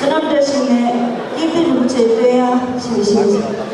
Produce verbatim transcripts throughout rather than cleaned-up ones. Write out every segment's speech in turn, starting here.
བསོད་ནམས་བཀྲ་ཤིས་ནས་ཀིརྟི་རིན་པོ་ཆེ་བསྟོད་དབྱངས་ཞེས་པའི་ཞིང་ཆེན།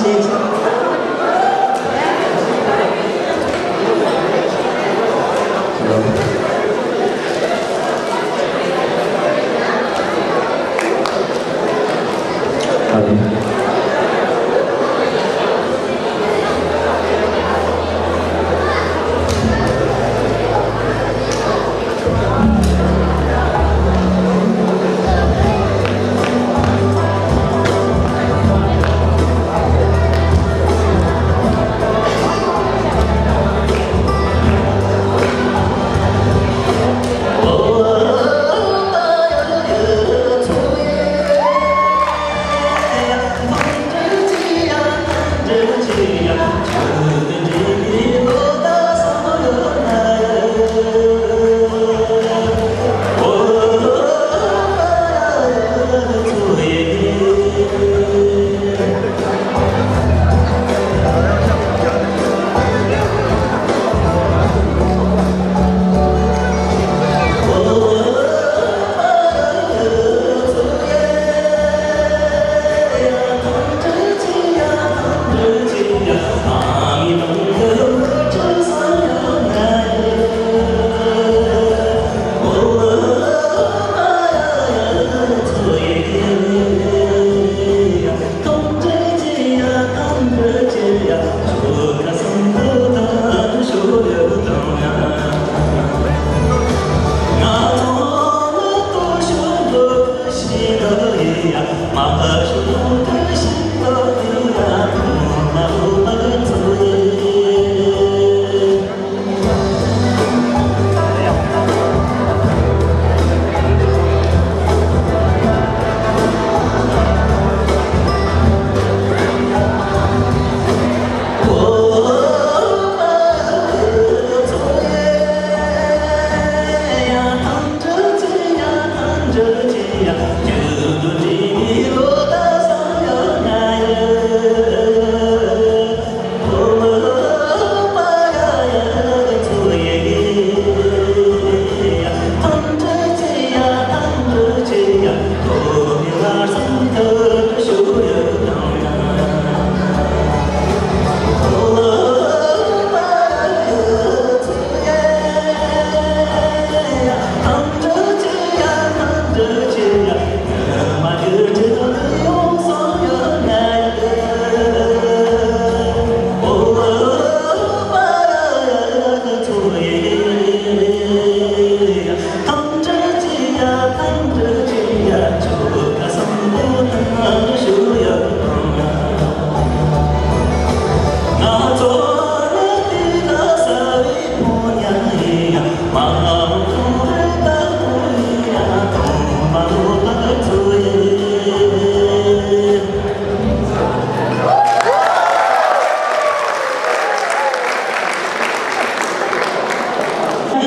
དེ་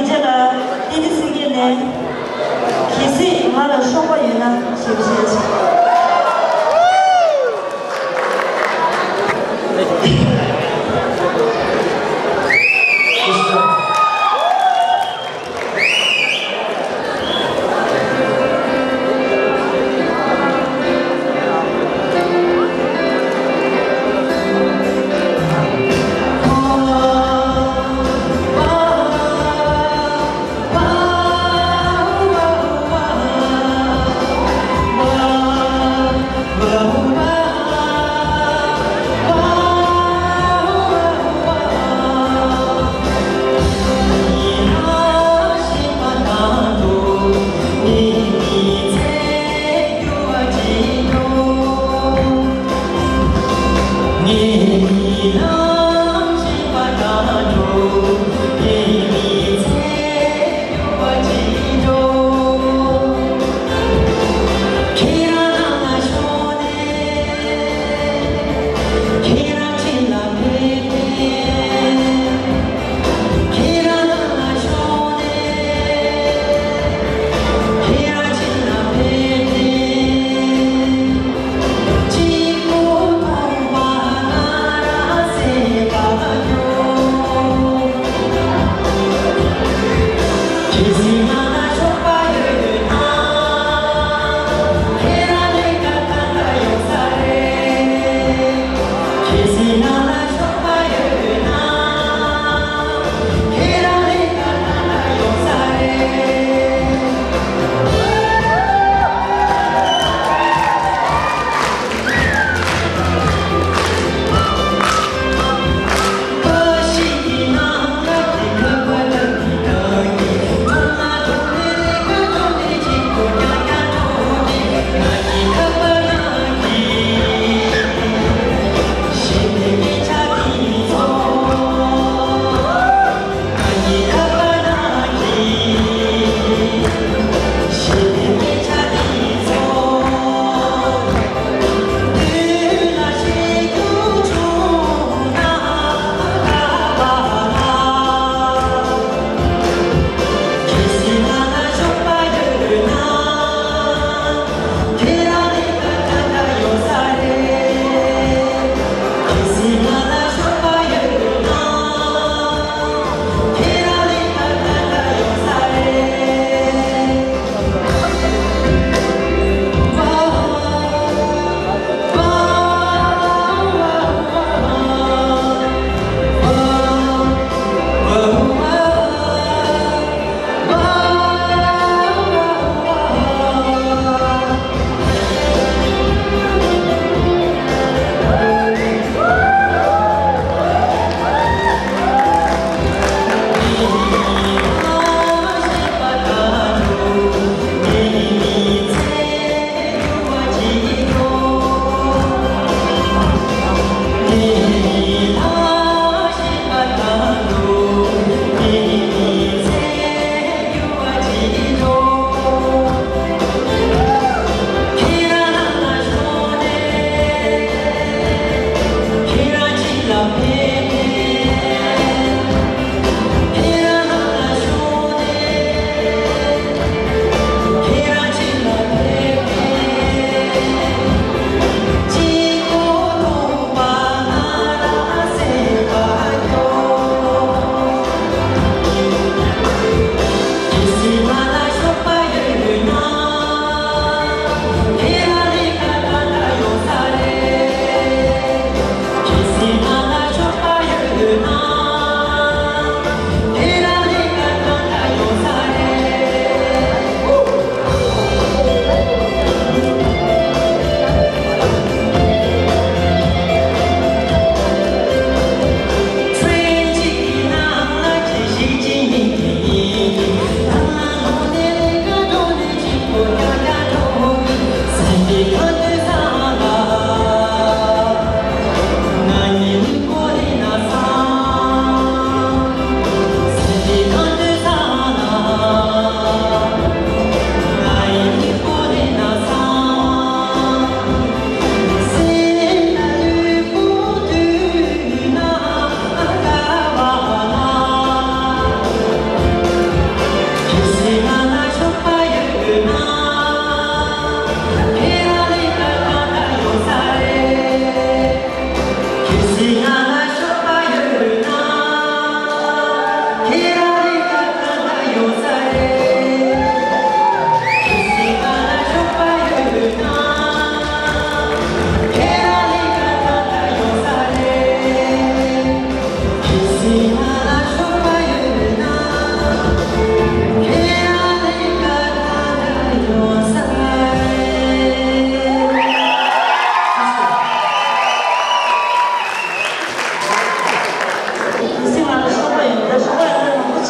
རྗེས་ལ་བསྟན་འཛིན་སེང་གེ་ནས། གལ་སྲིད་ང་ལ་ཤོག་པ་ཡོད་ན་ཞེས་བཤད་ཅིང་།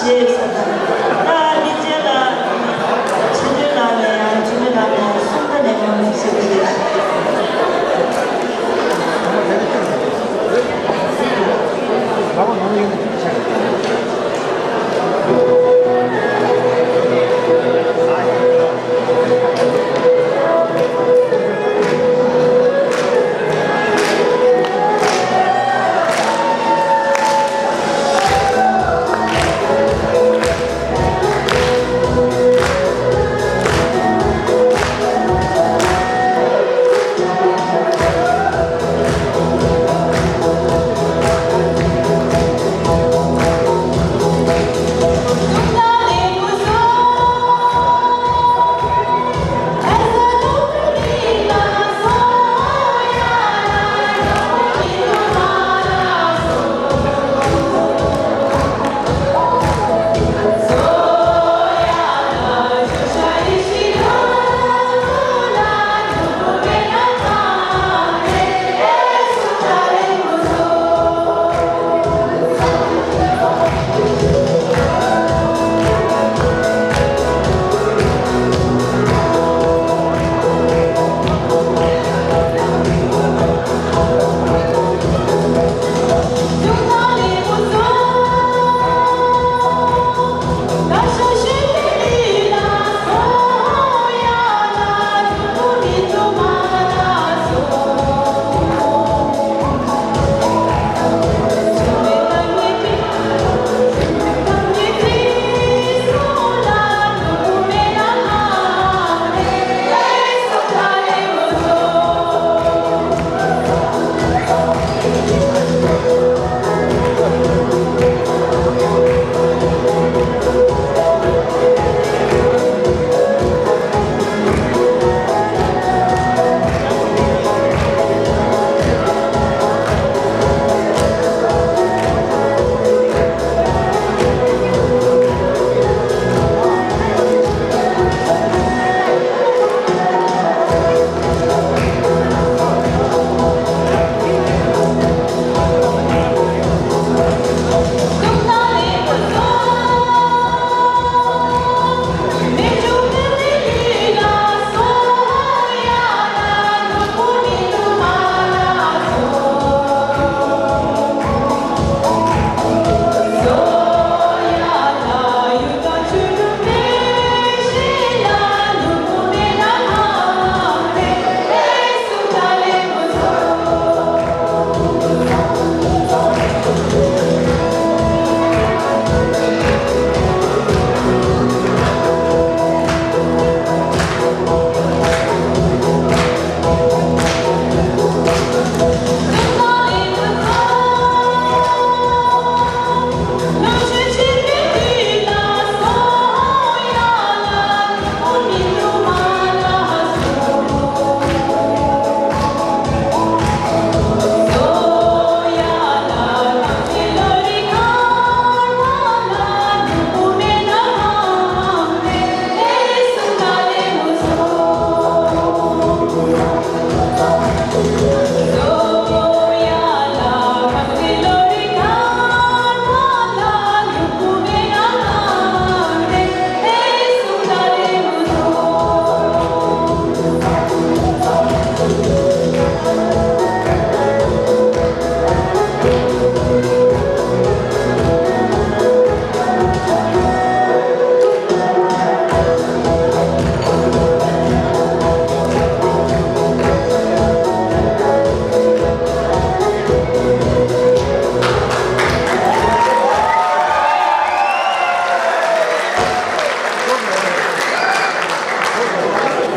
ད་འདི་རྗེས་ལ་ཆོས་སྒྲོན་ལགས་ནས་ཡང་ཆོས་སྒྲོན་ལགས་ནས་གསུང་བརྡ་ནས་ངོ་སྤྲོད་ཞུ་གི་རེད།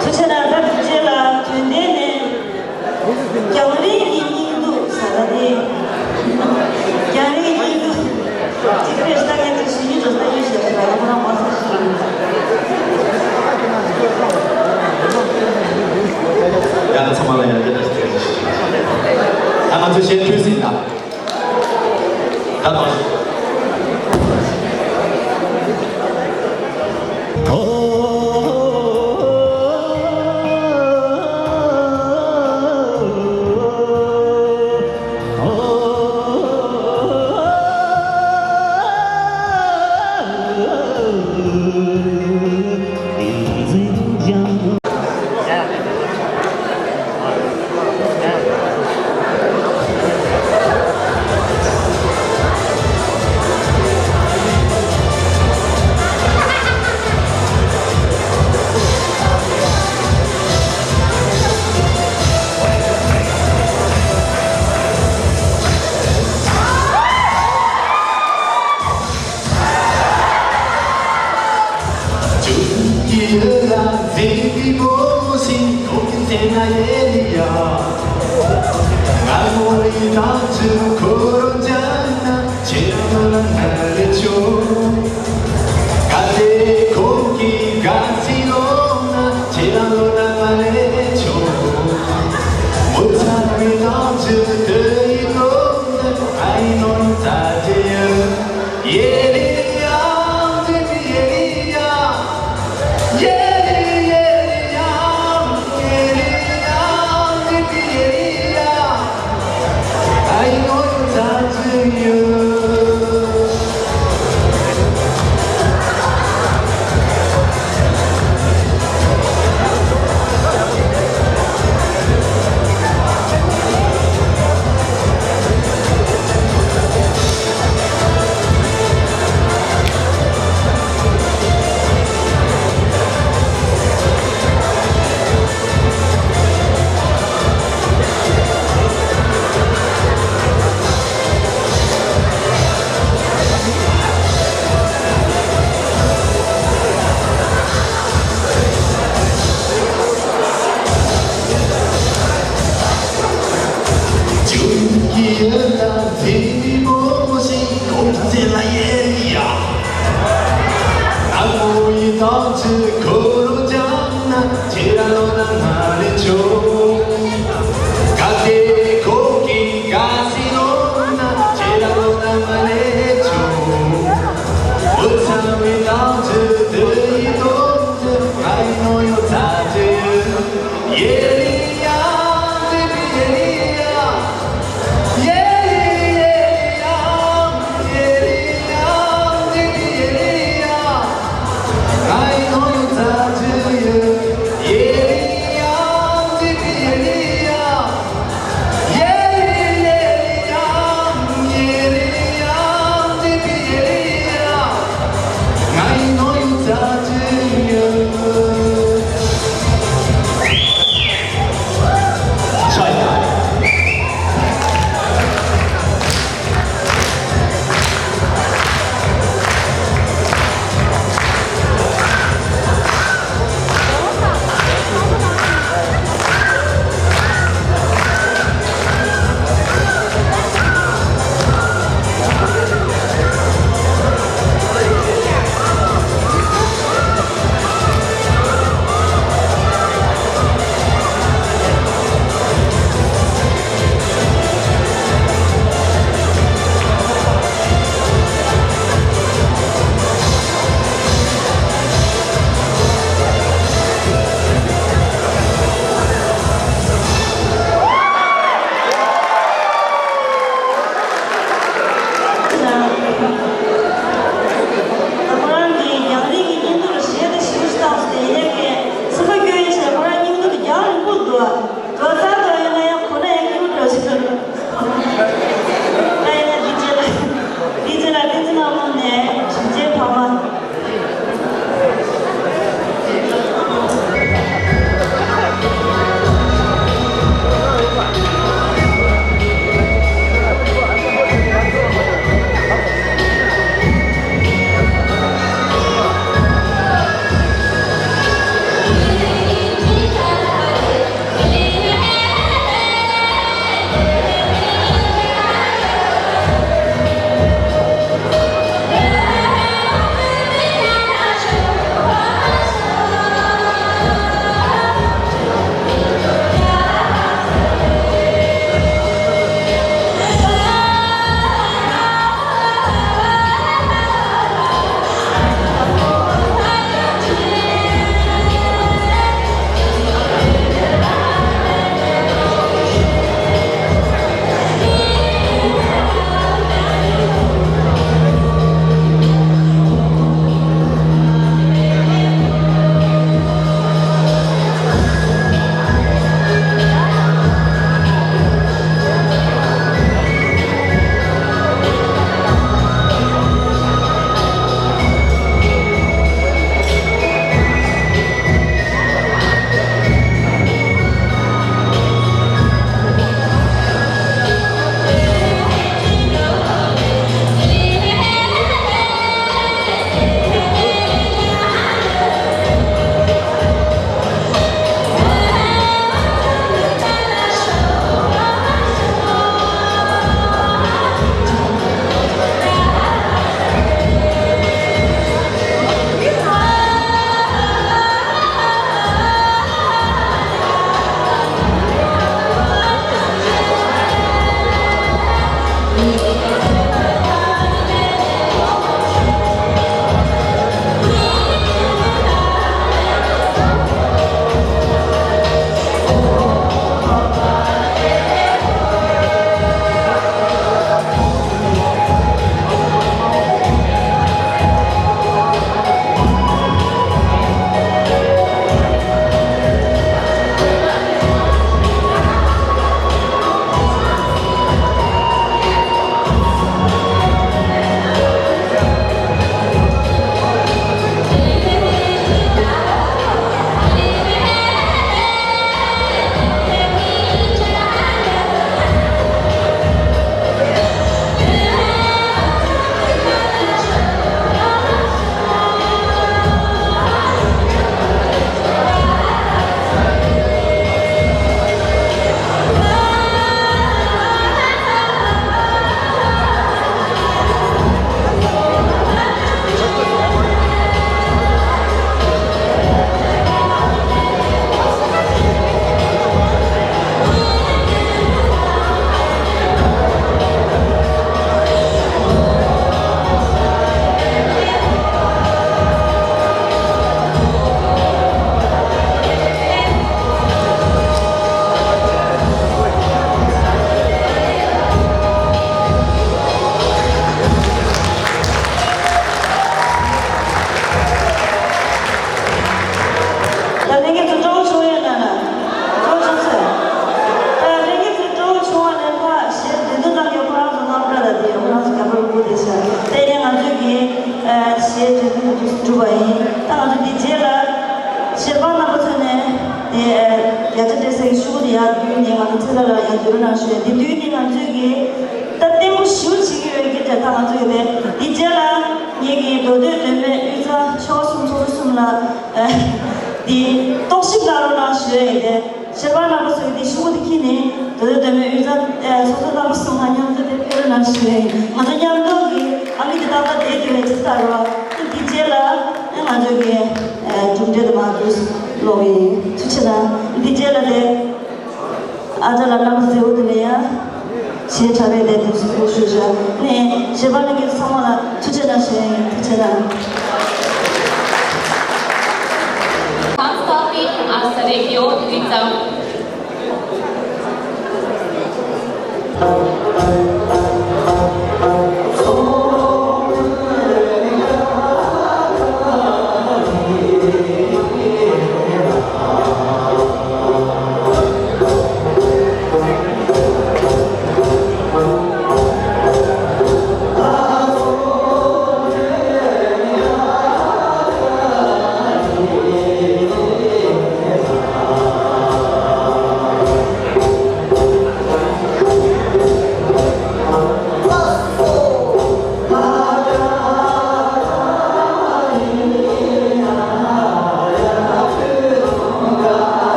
ཐུགས་རྗེ་གནང་། ད་དེ་རྗེས་ལ་དོན་ལྡན་ནས། རྒྱང་རིང་གི་སྙིང་སྡུག་ཟེར་བ་དེ། རྒྱང་རིང་གི་སྙིང་སྡུག་ཅིག་དཔེ་ལྟ་མཁན་དེ་གཞི་ཡུལ་འགྲོ་ས་ཡུལ་ཞེས་པ་ལ་ཁོ་རང་མ་སོང་ཞིག་ཡིན། ཡང་ན་ཚང་མ་ལ་ཡང་སྐད་ཆ་ཞིག་བཤད་ཞིག་ད་ང་ཚོས་གཞས་མཐུན་སྲིད་ན། ད་མ། I know you ད་ལྷན་རྒྱས་ཚོ་སྤྲོ་བོ་བྱུང་ཡོད་ན་ན། སྤྲོ་བོ་བྱུང་ཟེར། ད་ལྷན་རྒྱས་ཚོ་སྤྲོ་བོ་བྱུང་བ་ནས་ཕར་གཞས་འབྲི་འདུན་གནང་མཁན་ཁོ་རང་ཚོ་རྣམ་གྲྭ་ལ་དེ་ཁོ་རང་ཚོ་རྒྱ་བོད་ལུང་པ་དེ་བྱས་དེ་ནས་ང་ཚོས་ཀྱི་གཞས་འབྲི་འདུན་དུ་གྲུབ་པ་ཡིན། ད་ང་ཚོ་འདི་རྗེས་ལ་གཞས་པ་རྣམ་པ་ཚོ་ནས་དེ་ཡ་ཆ་སྤྲད་སའི་ཤོག་བུ་དེ་ཡར་བསྡུས་ནས་ང་ཚོ་ཚེ་ལ་ལ་ཡར་བསྡུ་རོགས་གནང་ཞུ་ཡ། དེ་བསྡུས་ནས་ང་ཚོས་ཀྱི་ད་ལྟད་མོ་ཞེ་པོ་བྱེད་ཀྱི་ཡོད་ཀྱི་རེད། ད་ང་ཚོ་ཡོད་དེ་འདི་རྗེས་ལ་ངེད་ཀྱི་མདོ་སྟོད་མདོ་སྨད་དབུས་གཙང་ཆོལ་ཁ་གསུམ་ཚོགས་གཙོ་གསུམ་ལ་འདི་རྟོག་ཞིབ་གནང་རོགས་གནང་ཞུ་ཡ་ཡིན་ཏེ། གཞས་པ་རྣམ་པ་ཚོས་འདི་ཤོག་བུ་འདི་འཁྱེར་ནས་མདོ་སྟོད་མདོ་སྨད་དབུས་གཙང་ཚོགས་གཙོ་རྣམ་པ་གསུམ་ལ་མཉམ་དུ་དེ་ཕེབས་རོགས་གནང་ཞུ་ཡ་ཡིན། ང་ཚོ་མཉམ་དུ་གི་ཨ་མི་དེ་ཏག་ཏག་བསྡད་དེ་བས་ཅི་ལྟར་རོ། འདི་རྗེས་ལ་ང་ཚོ་གི་གྲུབ་འབྲས་དུ་མ་འདུག་ལོག་ཡིན། ཐུགས་རྗེ་གནང་། འདི་རྗེས་ལ་དེ། ཨ་ཅག་ལགས་རྣམ་པ་ཚོའི་འོག་ཏུ་ནས་ཡང་གཞས་འཁྲབ་པའི་དེ་དུ་སུ་ཞུ་བྱ་ནས་གཞས་པ་ལྷན་རྒྱས་ཚང་མ་ལ་ཐུགས་རྗེ་གནང་ཞུ་ཡ་ཡིན། ཐུགས་རྗེ་གནང་། Thanks for being us radio Tuizam.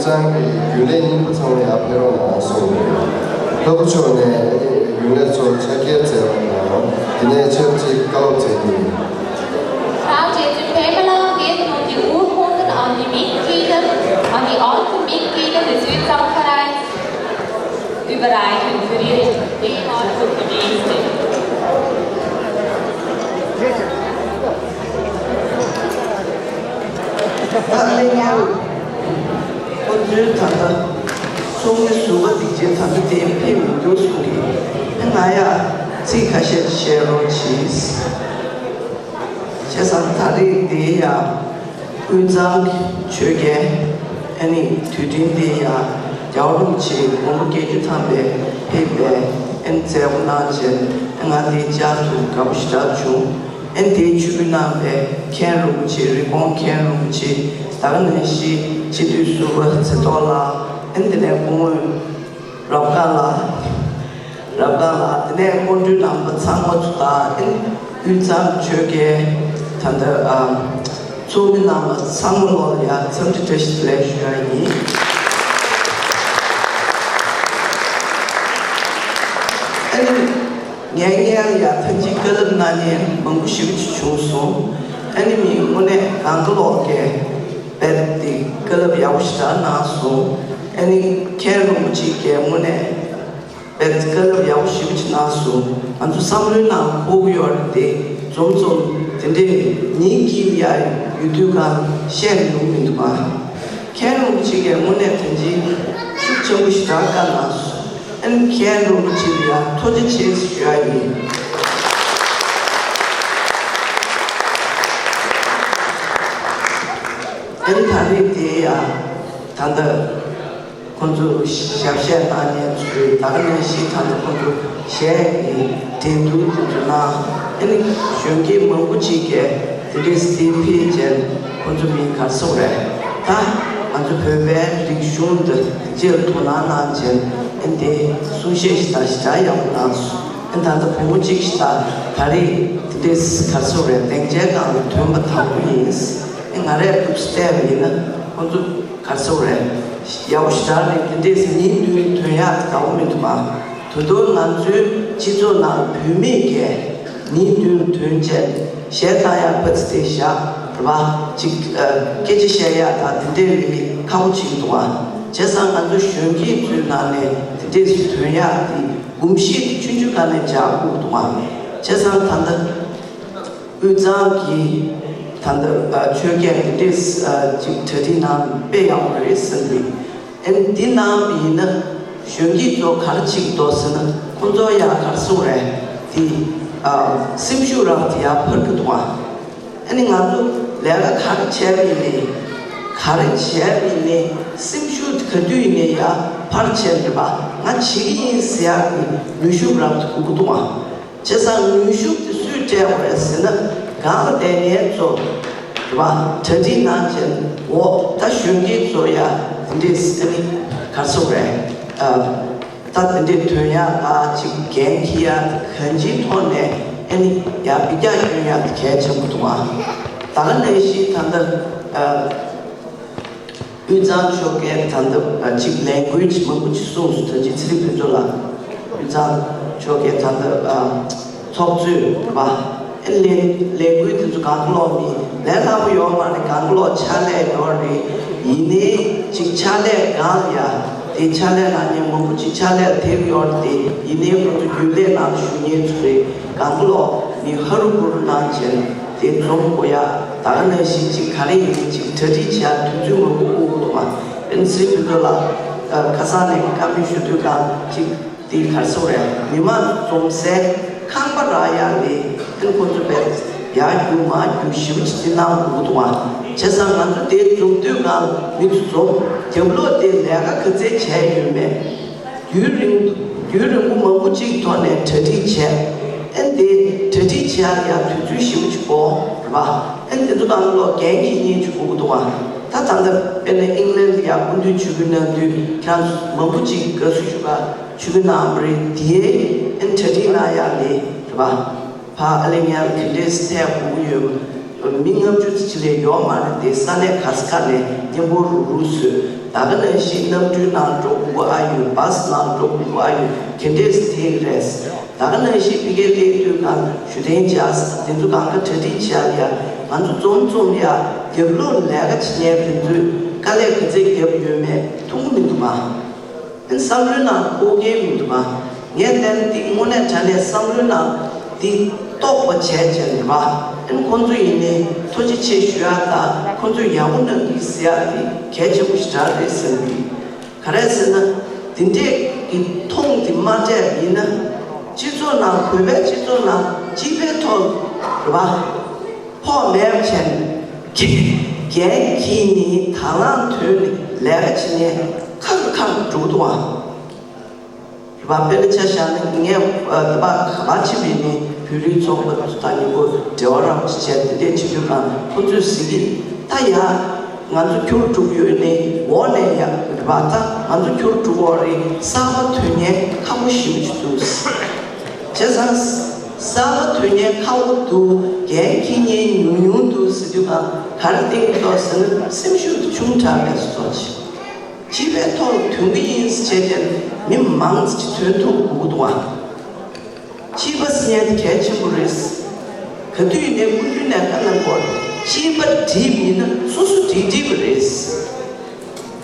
ཚང་གི་རྒྱུན་ལས་རྙིང་པ་ཚང་མ་ཡར་ཕེབས་རོགས་གནང་གསུངས་ཡོད། ལྷག་པ་མཆོག་ནས་རྒྱུན་ལས་ཚོར་ཕྱག་འཁྱེར་སྩལ་རོགས་གནང་། དེ་ནས་ཆབས་ཅིག་བཀའ་སློབ་སྩལ་རྒྱུ་ཡིན། Frau Jensen Pamela wird nun die Urkunden an die Mitglieder, an die alten Mitglieder des Südsaarvereins überreichen für ihre ehemalige Dienste. ཁོ་ཚོའི་ད་ལྟ་ཚོགས་མི་ཟུར་པ་སྡིངས་ཆའི་ད་ལྟ་དེ་ཕེབས་མི་འདུག་གསུང་གི། ཨེ་ང་ཡ་ཚིག་ཁ་ཤས་བཤད་རོགས་གྱིས། བྱས་ཙང་ད་རེས་དེ་ཡ་དབུས་གཙང་གི་ཆོལ་ཁའི་ཨ་ནི་དུས་དྲན་དེ་ཡ་རྒྱལ་བ་རིན་པོ་ཆེ་དགུང་ལོ་བརྒྱད་ཅུ་ཐམ་པའི་ཕེབས་པའི་ཨ་ནི་མཛད་སྒོ་གནང་བྱས་ང་དེ་བཅར་ཐུབ་དགའ་པོ་ཞེ་དྲག་བྱུང་། ཨན་དེའི་ཆུ་བུ་ནང་པའི་མཁན་རིན་པོ་ཆེ་རི་ཀོན་མཁན་རིན་པོ་ཆེ་ད་ག་ནང་བཞིན་སྤྱི་འཐུས་ཟུར་པ་ཚེ་ཐོག་ལགས། ཨན་དེ་ནས་སྐུ་ངོ་རབ་དགའ་ལགས། རབ་དགའ་ལགས། དེ་ནས་སྐུ་མགྲོན་རྣམ་པ་ཚང་མ་ཚོ་དང་ཨན་དབུས་གཙང་ཆོལ་ཁའི་ད་ལྟ་ཨ་ཚོགས་མི་རྣམ་པ་ཚང་མ་ལོ་ལ་ཡ་འཚམས་འདྲི་བཀྲ་ཤིས་བདེ་ལེགས་ཞུ་ཡ་ཡིན། ཨན། ངས་སྔོན་ལ་ཡ་ཐེངས་གཅིག་བཀའ་སློབ་གནང་མཁན་མང་པོ་ཞེ་པོ་ཅིག་བྱུང་སོང་། ཨ་ནི་མི་དངོས་གནས་གང་ག་ལོག་གིས་རྦད་དེ་བཀའ་སློབ་ཡག་པོ་ཞེ་དྲག་གནང་སོང་། ཨ་ནི་མཁན་རིན་པོ་ཆེ་གིས་དངོས་གནས་རྦད་དེ་བཀའ་སློབ་ཡག་པོ་ཞེ་པོ་ཅིག་གནང་སོང་། ང་ཚོ་བསམ་བློའི་ནང་འཁོར་གྱི་ཡོད་རེད་དེ། འཛོམས་འཛོམས་དེ་འདྲས་ཉིན་དཀྱིལ་ཡ་ཡོད་དུས་གང་བཤད་མྱོང་མི་འདུག་ག་མཁན་རིན་པོ་ཆེ་གིས་དངོས་གནས་དོན་ཆེན་ཤུགས་ཆེན་པོ་ཞེ་དྲག་བཀའ་གནང་སོང་། ཨ་ནི་མཁན་རིན་པོ་ཆེ་ལ་ཡང་ཐུགས་རྗེ་ཆེ་ཞུ་ཡ་ཡིན། ཨ་ནི་ད་རེས་དེ་ཡང་ད་ལྟ་ཁོང་ཚོ་ཞབས་བཤད་གནང་མཁན་ཚོས་ད་ག་ནང་བཞིན་ད་ལྟ་ཁོང་ཚོ་གཞས་ཀྱི་འགྲན་བསྡུར་དེ་ཚོ་གནང་། ཨ་ནི་གཞོན་སྐྱེས་མང་པོ་ཅིག་གིས་དེ་འདྲས་སེ་ཕེབས་བྱས་ཁོང་ཚོ་མི་ག་རེ་ཟེར་དགོས་རེད། ད་ང་ཚོ་བོད་པའི་རིག་གཞུང་འདི་ཕྱིར་དོ་སྣང་གནང་བྱས་ཨ་ནི་དེ་གསུང་བཤད་ཞིག་དང་ཞེ་དྲག་ཡག་པོ་གནང་སོང་། ཨ་ནི་ད་ལྟ་བུ་མོ་གཅིག་ཞིག་དང་ད་རེས་དེ་འདྲས་ག་རེ་ཟེར་དགོས་རེད། སྡིངས་ཆའི་སྒང་ལ་ཐོན་པ་དང་པོ་ཡིན། ཨ་ནི་ང་རས་འདུག་སེ་བལྟས་པ་ཡིན་ན་ཁོང་ཚོ་ག་རེ་ཟེར་དགོས་རེད། ཡག་པོ་ཞེ་དྲག་རེད། དེ་འདྲས་ཉིན་བདུན་ཐོན་ཡག་དགའ་པོ་མི་འདུག་མ། ད་དུང་ང་ཚོའི་སྤྱི་ཚོགས་ནང་བུད་མེད་ཀྱིས་ཉིན་བདུན་ཐོན་བྱས་གཞས་བཏང་ཡག་ཕར་ཚུར་བཤད་ཡག་རེད་པ། ཅིག་ཨ་སྐད་ཆ་བཤད་ཡག་དང་དེ་འདྲས་རིགས་ཁག་པོ་ཅིག་འདུག་པ། བྱས་ཙང་ང་ཚོ་གཞོན་སྐྱེས་ཚོའི་ནང་ནས་དེ་འདྲས་སུ་ཐོན་ཡག་དེ་གོམས་གཤིས་དེ་ཆུང་ཆུང་སྒང་ནས་འཇགས་དགོས་འདུག་པ། བྱས་ཙང་ད་ལྟ་དབུས་གཙང་གི་ད་ལྟ་ཨ་ཆོལ་ཁའི་དེ་འདྲས་ཨ་ཅིག་གྲ་སྒྲིག་གནང་དཔེ་ཡག་པོ་རེད་བསམ་གི། ཨ་ནི་འདི་གནང་བ་ཡིན་ན་གཞོན་སྐྱེས་ཚོ་ག་རེ་བྱེད་ཀྱི་འདུག་ཟེར་ན་ཁོང་ཚོ་ཡང་ག་རེ་ཟེར་དགོས་རེད། དེ་ཨ་སེམས་ཤུགས་རག་དེ་ཡར་འཕར་གྱི་འདུག་པ། ཨ་ནི་ང་ཚོ་ལས་ཀ་ག་རེ་བྱས་པ་ཡིན་ནའི་ག་རེ་བྱས་པ་ཡིན་ནའི་སེམས་ཤུགས་ག་དུས་ཡིན་ནའི་ཡར་འཕར་བྱས་རེད་པ། ང་བྱེད་ཀྱི་ཡིན་ཟེར་ཡག་གི་ནུས་ཤུགས་རག་དེ་དགོས་ཀྱི་འདུག་པ། བྱས་ཙང་ནུས་ཤུགས་དེ་སུས་སྤྲད་དགོས་རེད་ཟེར་ན་སྒང་ལ་བསྡད་མཁན་ཚོ་རེད་པ། གྲ་སྒྲིག་གནང་བྱས་འོ་ད་གཞོན་སྐྱེས་ཚོ་ཡ་དེ་འདྲས་ཨ་ནི་ག་རེ་ཟེར་དགོས་རེད། ཨ་ད་དེ་འདྲས་ཐོན་ཡག་ཨ་ཅིག་འགན་འཁྱེར་ཡག་གང་ཅིའི་ཐོག་ནས་ཨ་ནི་ཡར་འཕེལ་རྒྱས་སྐྱོན་ཡག་དེ་གལ་ཆེན་པོ་འདུག་པ། ད་ག་ནང་བཞིན་ད་ལྟ་ཨ། དབུས་གཙང་ཆོལ་ཁའི་ད་ལྟ་གཅིག་ལས་འགུལ་གྱི་མང་པོ་ཅིག་གསུངས་སོང་། ད་ཅིག་ཚེ་རིང་ཕུན་ཚོགས་ལགས་དབུས་གཙང་ཆོལ་ཁའི་ད་ལྟ་ཚོགས་གཙོས་རེད་པ། ཨེ་ལས་ལས་འགུལ་དེ་ཚོ་གང་ག་ལོག་མི་ལས་སླ་པོ་ཡོད་མ་རེད། གང་ག་ལོག་ཕྱག་ལས་ཡོད་རེད། ཡིན་ནའི་ཅིག་ཕྱག་ལས་སྒང་ལ་ཡ་དེ་ཕྱག་ལས་གནང་མཁན་མང་པོ་ཅིག་ཕྱག་ལས་ཐེབས་ཡོད་རེད་དེ། ཡིན་ནའི་ཁོ་ཚོ་རྒྱུན་ལས་ནང་ཞུགས་མཁན་ཚོ་རེད། གང་ག་ལོག་མི་ཧ་རུ་གུ་རུ་གནང་བྱས་དེ་འཛོམས་དགོས་ཡ། ད་ག་ནང་བཞིན་ཅིག་ག་རེ་ཡིན་ཅིག་གྲ་སྒྲིག་བྱེད་ཡ་དུས་ཚོད་མང་པོ་དགོས་ཀྱི་འདུག་པ། ཨེ་ནི་ཚེ་རིང་ཕུན་ཚོགས་ལགས་ཁ་སང་ནས་བཀའ་མོལ་ཞུ་དུས་གང་ཅིག་དེ་ག་རེ་ཟེར་དགོས་རེད། མི་མང་འཛོམས་སའི་ཁང་པ་རག་ཡ་ལས་ཨེ་ནི་ཁོ་ཚོ་བས་ཡར་རྒྱུག་མར་རྒྱུག་ཞེ་པོ་ཅིག་དེ་གནང་དགོས་ཀྱི་འདུག་པ། བྱས་ཙང་ང་ཚོ་དེ་འཛོམས་དུས་གང་མི་ཚོ་འཛོམས། དེ་ལོ་དེ་ལས་ཀ་ག་ཚད་བྱས་ཡོད་མེད། རྒྱུན་རིང་རྒྱུན་རིང་པོ་མང་པོ་གཅིག་ཐོག་ནས་གྲ་སྒྲིག་བྱས། ཨེ་འདི་གྲ་སྒྲིག་བྱེད་ཡག་ཡང་དུས་ཚོད་ཞིབ་པོ་ཅིག་དགོས་རེད་པ། ཨེ་འདི་ཚོ་གང་ལོ་འགན་འཁྱེར་མཁན་ཅིག་དགོས་ཀྱི་འདུག་པ། ད་ད་ལྟ་དཔེར་ན་ཨིང་ལན་ལ་ཡང་སྐུ་མདུན་ཆིབས་བསྒྱུར་གནང་དུས་ཁྱེད་རང་ཚོ་མང་པོ་གཅིག་དགའ་བསུ་ཞུ་ག་ཆིབས་བསྒྱུར་གནང་བ་རེད། དེའི་ཨེ་གྲ་སྒྲིག་གནང་ཡག་ལས་རེད་པ། ཕ་ཨ་ལེ་ཉལ་གི་འདྲེས་ཐད་དགོས་ཀྱི་ཡོད། མི་ལྔ་བཅུ་ཙམ་ཅིག་ལས་ཡོད་མ་རེད་དེ། ས་གནས་ག་ས་ག་ནས་མཉམ་པོ་རུག་རུག་བཟོས། ད་ག་ནང་བཞིན་གནམ་གྲུའི་ནང་འགྲོ་དགོས་ཀྱི་ཨ་ཡོད། བྷ་སི་ནང་འགྲོ་དགོས་ཀྱི་ཨ་ཡོད། དེ་འདྲས་དེ་རེད། ད་ག་ནང་བཞིན་ཕ་གིར་སླེབས་དུས་གང་ཞུ་རྟེན་བྱ་དེ་ཚོ་གང་ག་གྲ་སྒྲིག་བྱ་ཡ། ང་ཚོ་འཛོམས་འཛོམས་ཡ་རྒྱབ་ལོགས་ལས་ཀ་བྱེད་མཁན་དེ་ཚོས་དཀའ་ལས་ག་ཚད་བརྒྱབ་ཡོད་མེད་མཐོང་གི་མི་འདུག་ག། ཨན་བསམ་བློའི་ནང་འཁོར་མཁན་མི་འདུག་ག། ངས་བལྟས་ན་འདི་དངོས་གནས་དྲང་གནས་བསམ་བློའི་ནང་འདི་རྟོགས་པ་བྱས་བྱས་འདུག་ག། ཨན་ཁོང་ཚོ་ཡིན་ནའི་ཐུགས་རྗེ་ཆེ་ཞུ་ཡ་དང་ཁོང་ཚོས་ཡག་པོ་གནང་གི་ཟེར་ཡ་འདི་གལ་ཆེན་པོ་ཞིག་རང་རེད་བསམ་གི། ག་རེ་ཟེར་ན། འདི་འདྲས་ཀྱི་མཐོང་འདི་མ་སྤྲད་ཡིན་ན། སྤྱི་ཚོགས་ནང་བོད་པའི་སྤྱི་ཚོགས་ནང་སྤྱི་པའི་ཐོག་རེད་པ། ཕོགས་མེད་བྱས་ནས་འགན་འཁྱེར་ནས་དང་བླངས་ཐོན་ནས་ལས་ཀ་བྱེད་མཁན་ཁག་ཁག་འགྲོ་འདུག་ཨ། རེད་པ། དཔེར་ན་ཆ་བཞག་ན་ངས་ཨ་ད་པ་ག་པར་ཕྱིན་པ་ཡིན་ནའི་བོད་རིགས་ཚོགས་པ་དང་མཉམ་པོ་འབྲེལ་བ་རམ་བྱས་དེ་འདྲས་བྱེད་དུས་གང་ཁོ་ཚོས་ཟེར་གི། ད་ཡ། ང་ཚོ་ཁྱོར་དྲུག་ཡོད་ནས་འོག་ནས་ཡ་རེད་པ། ད་ང་ཚོ་ཁྱོར་དྲུག་འོག་རེད། གསར་པ་ཐོན་མཁན་ཁག་པོ་ཞེ་པོ་ཅིག་འདུག། བྱས་ཙང་གསར་པ་ཐོན་མཁན་ཁག་པོ་འདུག། འགན་འཁྱེར་མཁན་ཉུང་ཉུང་འདུག་ཟེར་དུས་གང་ག་རེ་བསྟན་གྱི་འདུག་ཟེར་ན་སེམས་ཤུགས་དེ་ཆུང་དྲགས་པའི་བཟོ་ཅིག། སྤྱི་པའི་ཐོག་ལ་ཐོན་གྱི་ཡིན་ཟེར་བྱས་ཏེ་མི་མང་ཙམ་ཅིག་ཐོན་ཐུབ་དགོས་ཀྱི་འདུག་ཨ། སྤྱི་པ་ཟེར་མཁན་དེ་གལ་ཆེན་པོ་རེད། ག་དུས་ཡིན་ནའི་སྐུ་མདུན་ནས་བཀའ་གནང་དགོས། སྤྱི་པ་འགྲིག་མིན་ན་སོ་སོ་འགྲིག་འགྲིག་པ་རེད། བྱས་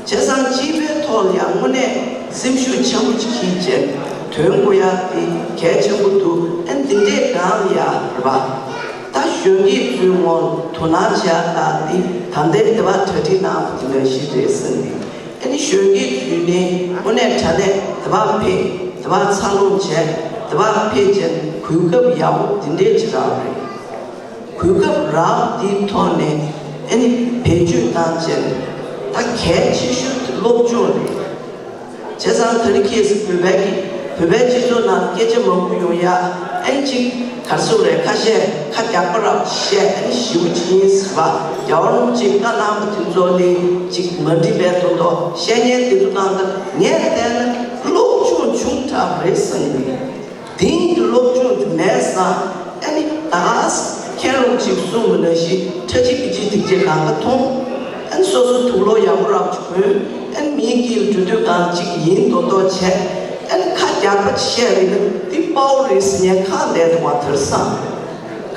ཙང་སྤྱི་པའི་ཐོག་ལ་ཡང་དངོས་གནས་སེམས་ཤུགས་ཆེན་པོ་ཅིག་འཁྱེར་བྱས་ཐོན་དགོས་ཡ་དེ་གལ་ཆེན་པོ་འདུག། ཨ་འདི་འདྲས་གང་ལ་ཡ་རེད་པ། ད་གཞོན་སྐྱེས་ཚོའི་ངོ་དོ་སྣང་བྱེད་ཡ་དང་དེ་ད་ལྟའི་དེ་བ་གྲ་སྒྲིག་གནང་བ་དེ་འདྲ་ཞིག་རེད་བསམ་གི། ཨ་ནི་གཞོན་སྐྱེས་ཚོས་ནི་དངོས་གནས་དྲང་གནས་དེ་བ་ཕེབས། དེ་བ་འཚར་ལོངས་བྱས། དེ་བ་ཕེབས་བྱས་གོ་སྐབས་ཡག་པོ་དེ་འདྲས་ཅིག་རག་རེད། གོ་སྐབས་རག་དེའི་ཐོག་ནས་ཨ་ནི་བེད་སྤྱོད་བཏང་བྱས་ད་གལ་ཆེ་ཤོས་དེ་སློབ་སྦྱོང་རེད། བྱས་ཙང་ད་རེས་ཁྱེད་ཚོ་བོད་པའི་གི་བོད་པའི་སྤྱི་ཚོགས་ནང་སྐད་ཆ་མང་པོ་ཡོང་ཡ། ཨན་ཅིག་གར་སོང་རེད། ཁ་ཤས་ཁ་རྒྱག་པ་རབ་བཤད། ཨན་ཞིབ་ཅིག་ཡིན་ཟེར་བ། རྒྱལ་བ་རིན་པོ་ཆེས་བཀའ་གནང་བ་དེ་ཚོ་ལས་ཅིག་མ་འགྲིག་པའི་དོན་དུ་བཤད་མཁན་དེ་ཚོ་གང་ལྟར་ངས་བལྟས་ན་སློབ་སྦྱོང་ཆུང་དྲགས་རེད་བསམ་གི། དེང་གི་སློབ་སྦྱོང་དེ་མེད་ཙང་ཨ་ནི་ད་ག་ས་མཁན་སློབ་ཅིག་གསུངས་པ་ནང་བཞིན་ཁྲ་ཆིལ་ཀི་ཆིལ་དེ་ཅིག་གང་ག་མཐོང་། ཨ་ནི་སོ་སོ་དུག་ལོག་ཡག་པོ་རབ་ཅིག་གོན། ཨ་ནི་མིའི་དཀྱིལ་འགྲོ་དུས་གང་ཅིག་ཡིན་མདོག་མདོག་བྱས། ཨ་ནི་ཁ་རྒྱག་པ་བཤད་པ་ཡིན་ན་འདི་དཔའ་བོ་རེད་ཟེར་མཁན་ཁག་བསྡད་འདུག་པ། དེང་སང་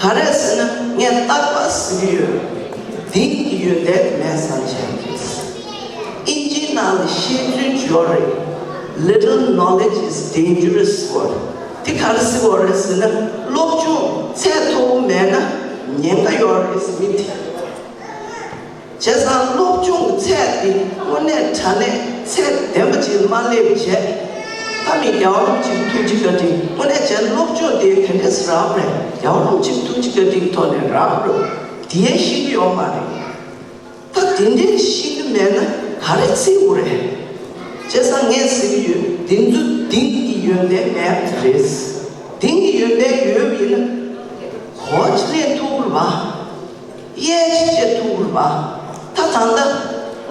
ག་རེ་ཟེར་ན་ངས་རྟག་པར་ཟེར་གྱི་ཡོད། དེང་གི་ཡོན་ཏན་དེ་མེད་ཙང་བྱས། ཨིན་ཇིའི་ནང་ལ་བཤད་ཚུལ་ཅིག་ཡོད་རེད། Little knowledge is dangerous word. དེ་ག་རེ་ཟེར་བ་རེད་ཟེར་ན་སློབ་སྦྱོང་ཚད་མཐོ་པོ་མེད་ན་ཉེན་ཁ་ཡོད་རེད་ཟེར་མི་དེ། བྱས་ཙང་སློབ་སྦྱོང་གི་ཚད་དེ་དངོས་གནས་དྲང་གནས་ཚད་ལྡན་པ་ཅིག་མ་སླེབས་བྱས། ད་མི་རྒྱལ་བ་རིན་པོ་ཆེའི་ཐུགས་རྗེ་བཀའ་དྲིན་དངོས་གནས་བྱས་ན་སློབ་སྦྱོང་དེ་ག་འདྲས་སེ་རག་པ་རེད། རྒྱལ་བ་རིན་པོ་ཆེའི་ཐུགས་རྗེ་བཀའ་དྲིན་ཐོག་ནས་རག་པ་རེད། དེ་ཡང་ཤེས་ཀྱི་ཡོད་མ་རེད། ད་དེ་འདྲས་ཤེས་ཀྱི་མེད་ན་ག་རེ་བརྩི་དགོས་རེད། བྱས་ཙང་ངས་ཟེར་གྱི་ཡོད། འདི་ཚོ་དེང་གི་ཡོན་ཏན་མེད་པ་རེད། དེང་གི་ཡོན་ཏན་ཡོད་པ་ཡིན་ན་གོ་ཅི་ལེན་ཐུབ་རེད་པ། གཡས་ཅི་བྱེད་ཐུབ་རེད་པ། ད་ད་ལྟ་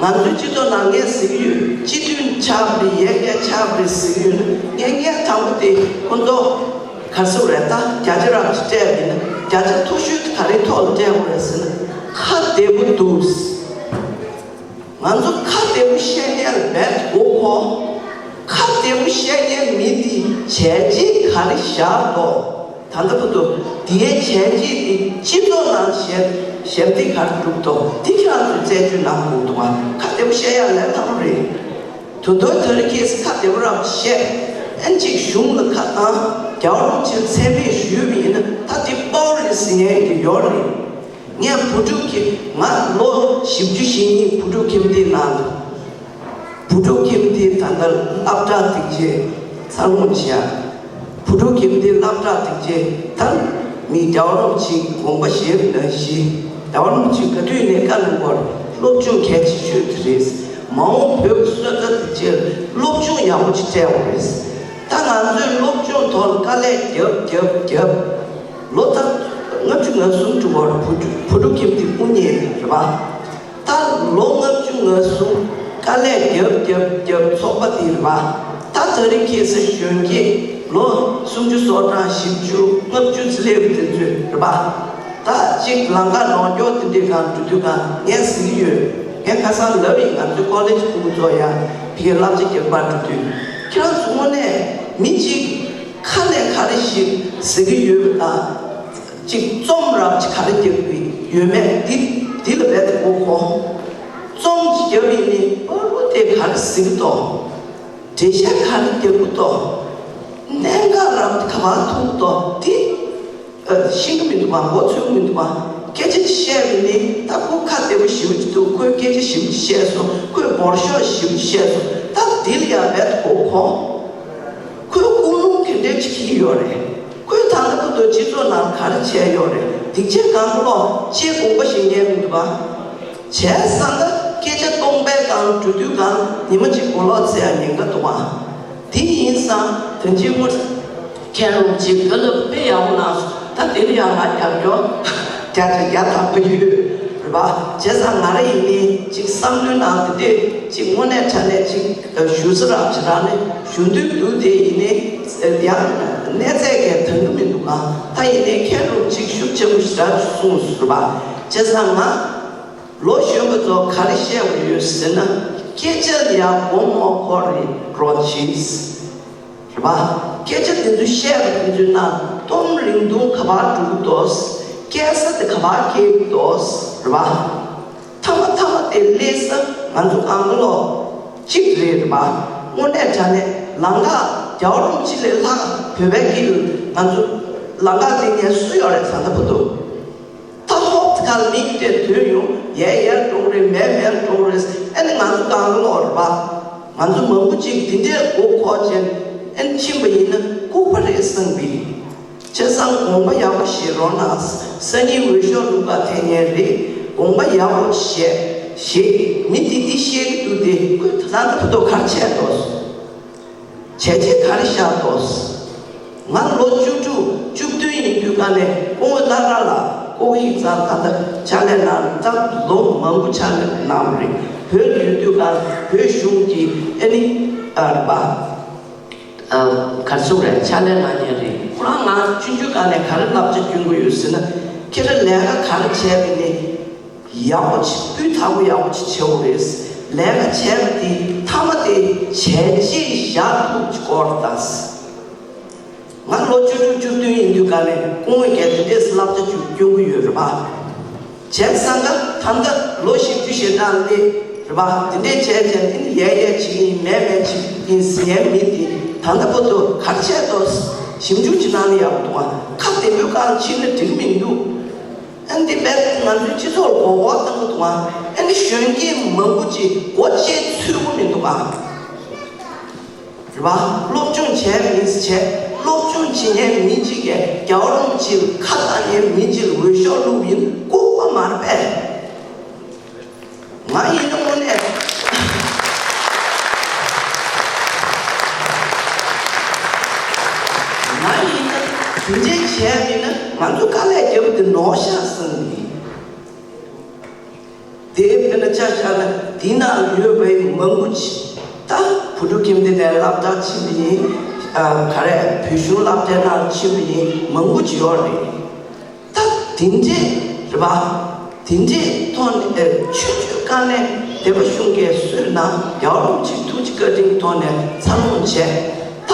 ང་ཚོའི་སྤྱི་ཚོགས་ནང་ངས་ཟེར་གྱི་ཡོད། སྤྱི་མཐུན་ཆགས་པ་རེད། ཡར་རྒྱས་ཆགས་པ་རེད་ཟེར་གྱི་ཡོད་ན་ངས་ངས་དང་པོ་དེ་ཁོང་ཚོ་ག་ཚོད་རེད། ད་བརྒྱ་ཆ་རབ་ཅིག་སྤྲད་པ་ཡིན་ན་བརྒྱ་ཆ་མཐོ་ཤོས་དེ་ག་རེའི་ཐོག་ལ་སྤྲད་དགོས་རེད་ཟེར་ན་ཁ་བདེ་པོ་འདུག། ང་ཚོ་ཁ་བདེ་པོ་བཤད་མཁན་ལ་མེད་དགོས་ཁོ། ཁ་བདེ་པོ་བཤད་མཁན་མི་འདི་བྱས་རྗེས་ག་རེ་བཞག་འདུག། ད་ལྟ་བར་དུ་དེའི་བྱས་རྗེས་དེ་སྤྱི་ཚོགས་ནང་ཞབས་ཞབས་འདེགས་ག་རེ་བསྒྲུབས་འདུག། འདི་ཁྱེད་རང་ཚོས་རྩད་གཅོད་གནང་དགོས་འདུག། ཨ་ཁ་བདེ་པོ་བཤད་ཡག་ལས་སླ་པོ་རེད། དོན་དག་དེ་རིང་ཁྱེད་ཚོས་ཁ་བདེ་པོ་རང་བཤད། ཨན་ཅིག་གཞུང་ལ་ཁ་བཏང་། རྒྱལ་བ་རིན་པོ་ཆེར་མཚན་སྨད་ཞུས་པ་ཡིན་ན་ད་དེ་དཔའ་བོ་རེད་ཟེར་མཁན་དེ་ཡོད་རེད། ངས་བུ་ཕྲུག་གི་ང་ལོ་བཞི་བཅུ་ཞེ་གཉིས་བུ་ཕྲུག་ཁྱིམ་སྡེའི་ནང་དུ། བུ་ཕྲུག་ཁྱིམ་སྡེའི་ད་ལྟ་སློབ་གྲྭ་སྡིངས་ཆའི་འཚར་ལོངས་བྱས། བུ་ཕྲུག་ཁྱིམ་སྡེའི་སློབ་གྲྭ་སྡིངས་ཆའི་ད་མི་རྒྱལ་བ་རིན་པོ་ཆེའི་དགོངས་པ་བཞེས་པ་ནང་བཞིན་རྒྱལ་བ་རིན་པོ་ཆེས་ག་དུས་ནས་བཀའ་གནང་བར་སློབ་སྦྱོང་གལ་ཆེ་ཤོས་དེ་རེད། མ་འོངས་བོད་ཀྱི་སོན་རྩ་དེ་ཚོར་སློབ་སྦྱོང་ཡག་པོ་ཅིག་སྤྲད་དགོས་རེད། ད་ང་ཚོས་སློབ་སྦྱོང་ཐོག་ལ་དཀའ་ལས་རྒྱབ་རྒྱབ་རྒྱབ། ལོ་ད་ལྔ་བཅུ་ང་གསུམ་འགྲོ་བར་བུ་ཕྲུག་བུ་ཕྲུག་ཁྱིམ་སྡེ་དབུ་བརྙེས་རེད་པ། ད་ལོ་ལྔ་བཅུ་ང་གསུམ་དཀའ་ལས་རྒྱབ་རྒྱབ་རྒྱབ་ཚོགས་པ་དེ་རེད་པ། ད་ད་རིང་ཁ་སང་གཞོན་སྐྱེས་ལོ་སུམ་ཅུ་སོ་གྲངས་བཞི་བཅུ་ལྔ་བཅུ་ཙམ་སླེབས་པ་དེ་ཚོས་རེད་པ། ད་ཅིག་ལམ་ཁ་ནོར་སྐྱོན་དེ་འདྲའི་སྒང་འགྲོ་དུས་སྒང་ངས་ཟེར་གྱི་ཡོད། ངས་ཁ་སང་ལབ་ཡིན། ང་ཚོའི་ཀོ་ལེ་ཇི་ཕྲུ་གུ་ཚོ་ཡ་ཕ་གིར་བསླབ་བྱ་རྒྱག་པར་འགྲོ་དུས། ཁྱེད་རང་ཚོ་དངོས་གནས་མི་གཅིག་ཁ་ནས་ག་རེ་ཞིག་ཟེར་གྱི་ཡོད་པ་དང་། ཅིག་རྩོམ་རབ་ཅིག་ག་རེ་རྒྱག་གི་ཡོད་མེད་འདི་འདི་ལ་རྦད་དེ་མགོ་འཁོར། རྩོམ་ཅིག་རྒྱབ་ཡིན་ནི་པ་ལོ་དེ་ག་རེ་ཟེར་གྱི་འདུག་འགྲེལ་བཤད་ག་རེ་རྒྱག་གི་འདུག་གནད་འགག་རབ་ག་པར་ཐུག་འདུག་འདི་ཨ་ཤེས་ཀྱི་མི་འདུག་པ། མགོ་ཚོས་མི་འདུག་པ། སྐད་ཆ་ཅིག་བཤད་པ་ཡིན་ནི་ད་ཁོ་ཁ་བདེ་པོ་ཞེ་པོ་ཅིག་འདུག་ཁོས་སྐད་ཆ་ཞེ་པོ་ཅིག་བཤད་སོང་། ཁོས་འབོར་ཤོག་ཞེ་པོ་ཅིག་བཤད་སོང་། ད་འདི་ལ་ཡང་རྦད་དེ་མགོ་འཁོར། ཁོས་ཀུན་སློང་ག་འདྲ་ཅིག་འཁྱེར་ཡོད་རེད། ཁོས་ད་ལྟ་བར་དུ་སྤྱི་ཚོགས་ནང་ག་རེ་བྱས་ཡོད་རེད། སྡིག་ཆེ་གང་ག་ལོག་ཅེས་དགོངས་པ་བཞེས་མཁན་མི་འདུག་པ། བྱས་ཙང་ད་སྐད་ཆ་སྟོང་པའི་སྒང་འགྲོ་དུས་སྒང་ཉི་མ་གཅིག་མགོ་ལོག་འཚོལ་ཡ་ཉེན་ཁ་འདུག་པ། འདི་ཡིན་ཙང་ད་ཅི་སྔོན་མཁན་རུ་གཅིག་བཀའ་སློབ་དཔེ་ཡག་པོ་གནང་སོང་། ད་དེ་ལ་ཡང་ང་རྒྱབ་སྐྱོར་རྒྱ་ཆེ་རྒྱ་དག་པོ་ཡོད་རེད་པ། བྱས་ཙང་ང་རང་ཡིན་ནའི་ཅིག་བསམ་བློའི་ནང་དེ་དུས་ཅིག་དངོས་གནས་དྲང་གནས་ཅིག་ཞུ་ས་རག་ཅིག་རག་ནས་ཞུ་འདོད་འདུག་དེ་ཡིན་ནའི་ཡང་གནས་ཚད་ཀྱི་དོན་དུ་མི་འདུག་ག་ད་ཡིན་ནའི་མཁན་རུ་གཅིག་ཤུགས་ཆེན་པོ་ཞིག་རག་གསུངས་སོང་རེད་པ། བྱས་ཙང་ང་ལོ་གཞོན་པ་ཚོ་ག་རེ་བཤད་དགོས་ཡོད་ཟེར་ན། སྐད་ཆ་ལ་ཡང་མགོ་མ་འཁོར་རེ་རོགས་གྱིས། རེད་པ། སྐད་ཆ་དེ་ཚོ་བཤད་པ་དེ་ཚོའི་ནང་སྟོང་རིང་ཐུང་ག་པར་འགྲོ་གི་འདུག་སྐྱེལ་ས་དེ་ག་པར་སྐྱེལ་གི་འདུག་རེད་པ། མཐའ་མ་མཐའ་མ་དེ་སླེབས་ས་ང་ཚོ་གང་ག་ལོག་གཅིག་རེད། རེད་པ། དངོས་གནས་དྲང་གནས་ལམ་ཁ་རྒྱལ་བ་རིན་པོ་ཆེ་ལས་ལྷག་བོད་པའི་དཀྱིལ་ང་ཚོ་ལམ་ཁ་སྟེང་ནས་སུ་ཡོད་རེད། ད་ལྟ་བར་དུ། ད་ཧོབ་ཁ་མིག་དེ་ཐོན་ཡོང་། ཡལ་ཡལ་འགྲོ་རེད། མལ་མལ་འགྲོ་རེད། ཨ་ནི་ང་ཚོ་གང་ག་ལོག་རེད་པ། ང་ཚོ་མང་པོ་ཅིག་དེ་འདྲའི་མགོ་འཁོར་བྱས་ཨ་ནི་ཕྱིན་པ་ཡིན་ན་ལྐུགས་པ་རེད་བསམ་གི། བྱས་ཙང་དགོངས་པ་ཡག་པོ་བཞེས་རོགས་གནང་། སང་ཉིན་འོས་ཤོག་བླུག་ག་ཐེ་ཉན་རེད། དགོངས་པ་ཡག་པོ་བཞེས་བཞེས། མི་དེ་འདི་བཤད་གི་འདུག་དེ་ཁོས་ད་ལྟ་བར་དུ་ག་རེ་བྱས་འདུག་བྱས་རྗེས་ག་རེ་བཞག་འདུག་ང་ལོ་བཅུ་དྲུག་བཅུ་བདུན་ཡིན་དུས་ག་ནས་སྐུ་ངོ་ལྷ་དགའ་ལགས་ཀོ་ཝི་ཡིག་ཚང་ད་ལྟ་ཕྱག་ལས་གནང་། ད་ལོ་མང་པོ་ཕྱག་ལས་གནང་བ་རེད། བོད་ཡོད་དུས་ག་བོད་གཞུང་གི་ཨ་ནི་ཨ་རེད་པ། ཨ་ག་རེ་ཟེར་དགོས་རེད། ཕྱག་ལས་གནང་མཁན་རེད། ཁོ་རང་ང་ཆུང་ཆུང་སྒང་ནས་ག་རེ་བསླབ་བྱ་སྐྱོན་གྱི་ཡོད་ཟེར་ན། ཁྱེད་རང་ལས་ཀ་ག་རེ་བྱས་པ་ཡིན་ནའི་ཡག་པོ་ཅིག་སྤུས་དག་པོ་ཡག་པོ་ཅིག་བྱེད་དགོས་རེད། ལས་ཀ་བྱས་པ་དེ་མཐའ་མ་དེ་བྱས་རྗེས་བཞག་ཐུབ་ཅིག་དགོས་རེད་ད། ང་ལོ་བཅུ་དྲུག་བཅུ་བདུན་ཡིན་དུས་ག་ནས་སྐུ་ངོ་གིས་དེ་འདྲས་བསླབ་བྱ་ཅིག་སྐྱོན་གྱི་ཡོད་རེད་པ། བྱས་ཙང་ད་ད་ལྟ་ལོ་བཞི་བཅུ་ཞེ་གྲངས་སླེབས་རེད་པ། དེ་འདྲས་བྱས་བྱས་དེ་ནི་ཡལ་ཡལ་བྱེད་ཀྱི་ཡིན། མལ་མལ་བྱེད་ཀྱི་ཡིན་ཟེར་མཁན་མི་དེ་ད་ལྟ་བར་དུ་ག་རེ་བྱས་འདུག་ཞིབ་འཇུག་ཅིག་གནང་ན་ཡག་པོ་འདུག་ཨ་ཁ་བདེ་པོའི་སྒང་ཕྱིན་ན་འགྲིག་མི་འདུག་ཨ་ནི་དེ་བས་ང་ཚོའི་སྤྱི་ཚོགས་ལ་མགོ་སྐོར་བཏང་གི་འདུག་ཨ་ནི་གཞོན་སྐྱེས་མང་པོ་ཅིག་སྒོ་ཕྱེ་ཚུད་པོ་མི་འདུག་ཨ། རེད་པ། སློབ་སྦྱོང་བྱས་པ་ཡིན་ཟེར་བྱས། སློབ་སྦྱོང་བྱེད་མཁན་མི་གཅིག་གིས་རྒྱལ་བ་རིན་པོ་ཆེ་ལ་ཁ་བཏང་མཁན་མི་གཅིག་ལ་འོས་ཤོག་བླུགས་པ་ཡིན་ན་ལྐུགས་པ་མ་རེད་པས། ང་ཡིན་ན་དངོས་གནས། ང་ཡིན་ན་དེ་འདྲས་བྱས་པ་ཡིན་ན་ང་ཚོ་དཀའ་ལས་བརྒྱབ་པ་དེ་ནོར་ཤག་བསམ་གི། དེ་དཔེར་ན་ཆ་བཞག་ན་འདི་ན་ཡོད་པའི་མང་པོ་ཅིག་ད་བུ་ཕྲུག་ཁྱིམ་སྡེ་ནས་སློབ་གྲྭར་ཕྱིན་པ་ཡིན། ཨ་ག་རེ་བོད་གཞུང་སློབ་གྲྭའི་ནང་ཕྱིན་པ་ཡིན། མང་པོ་ཅིག་ཡོད་རེད། ད་དེ་འདྲས་རེད་པ། དེ་འདྲས་ཐོག་ནས་ཨ་ཆུང་ཆུང་སྒང་ནས་སྡེ་པ་གཞུང་གིས་སུས་ན་རྒྱལ་བ་རིན་པོ་ཆེའི་ཐུགས་རྗེ་བཀའ་དྲིན་ཐོག་ནས་འཚར་ལོངས་བྱས། ད་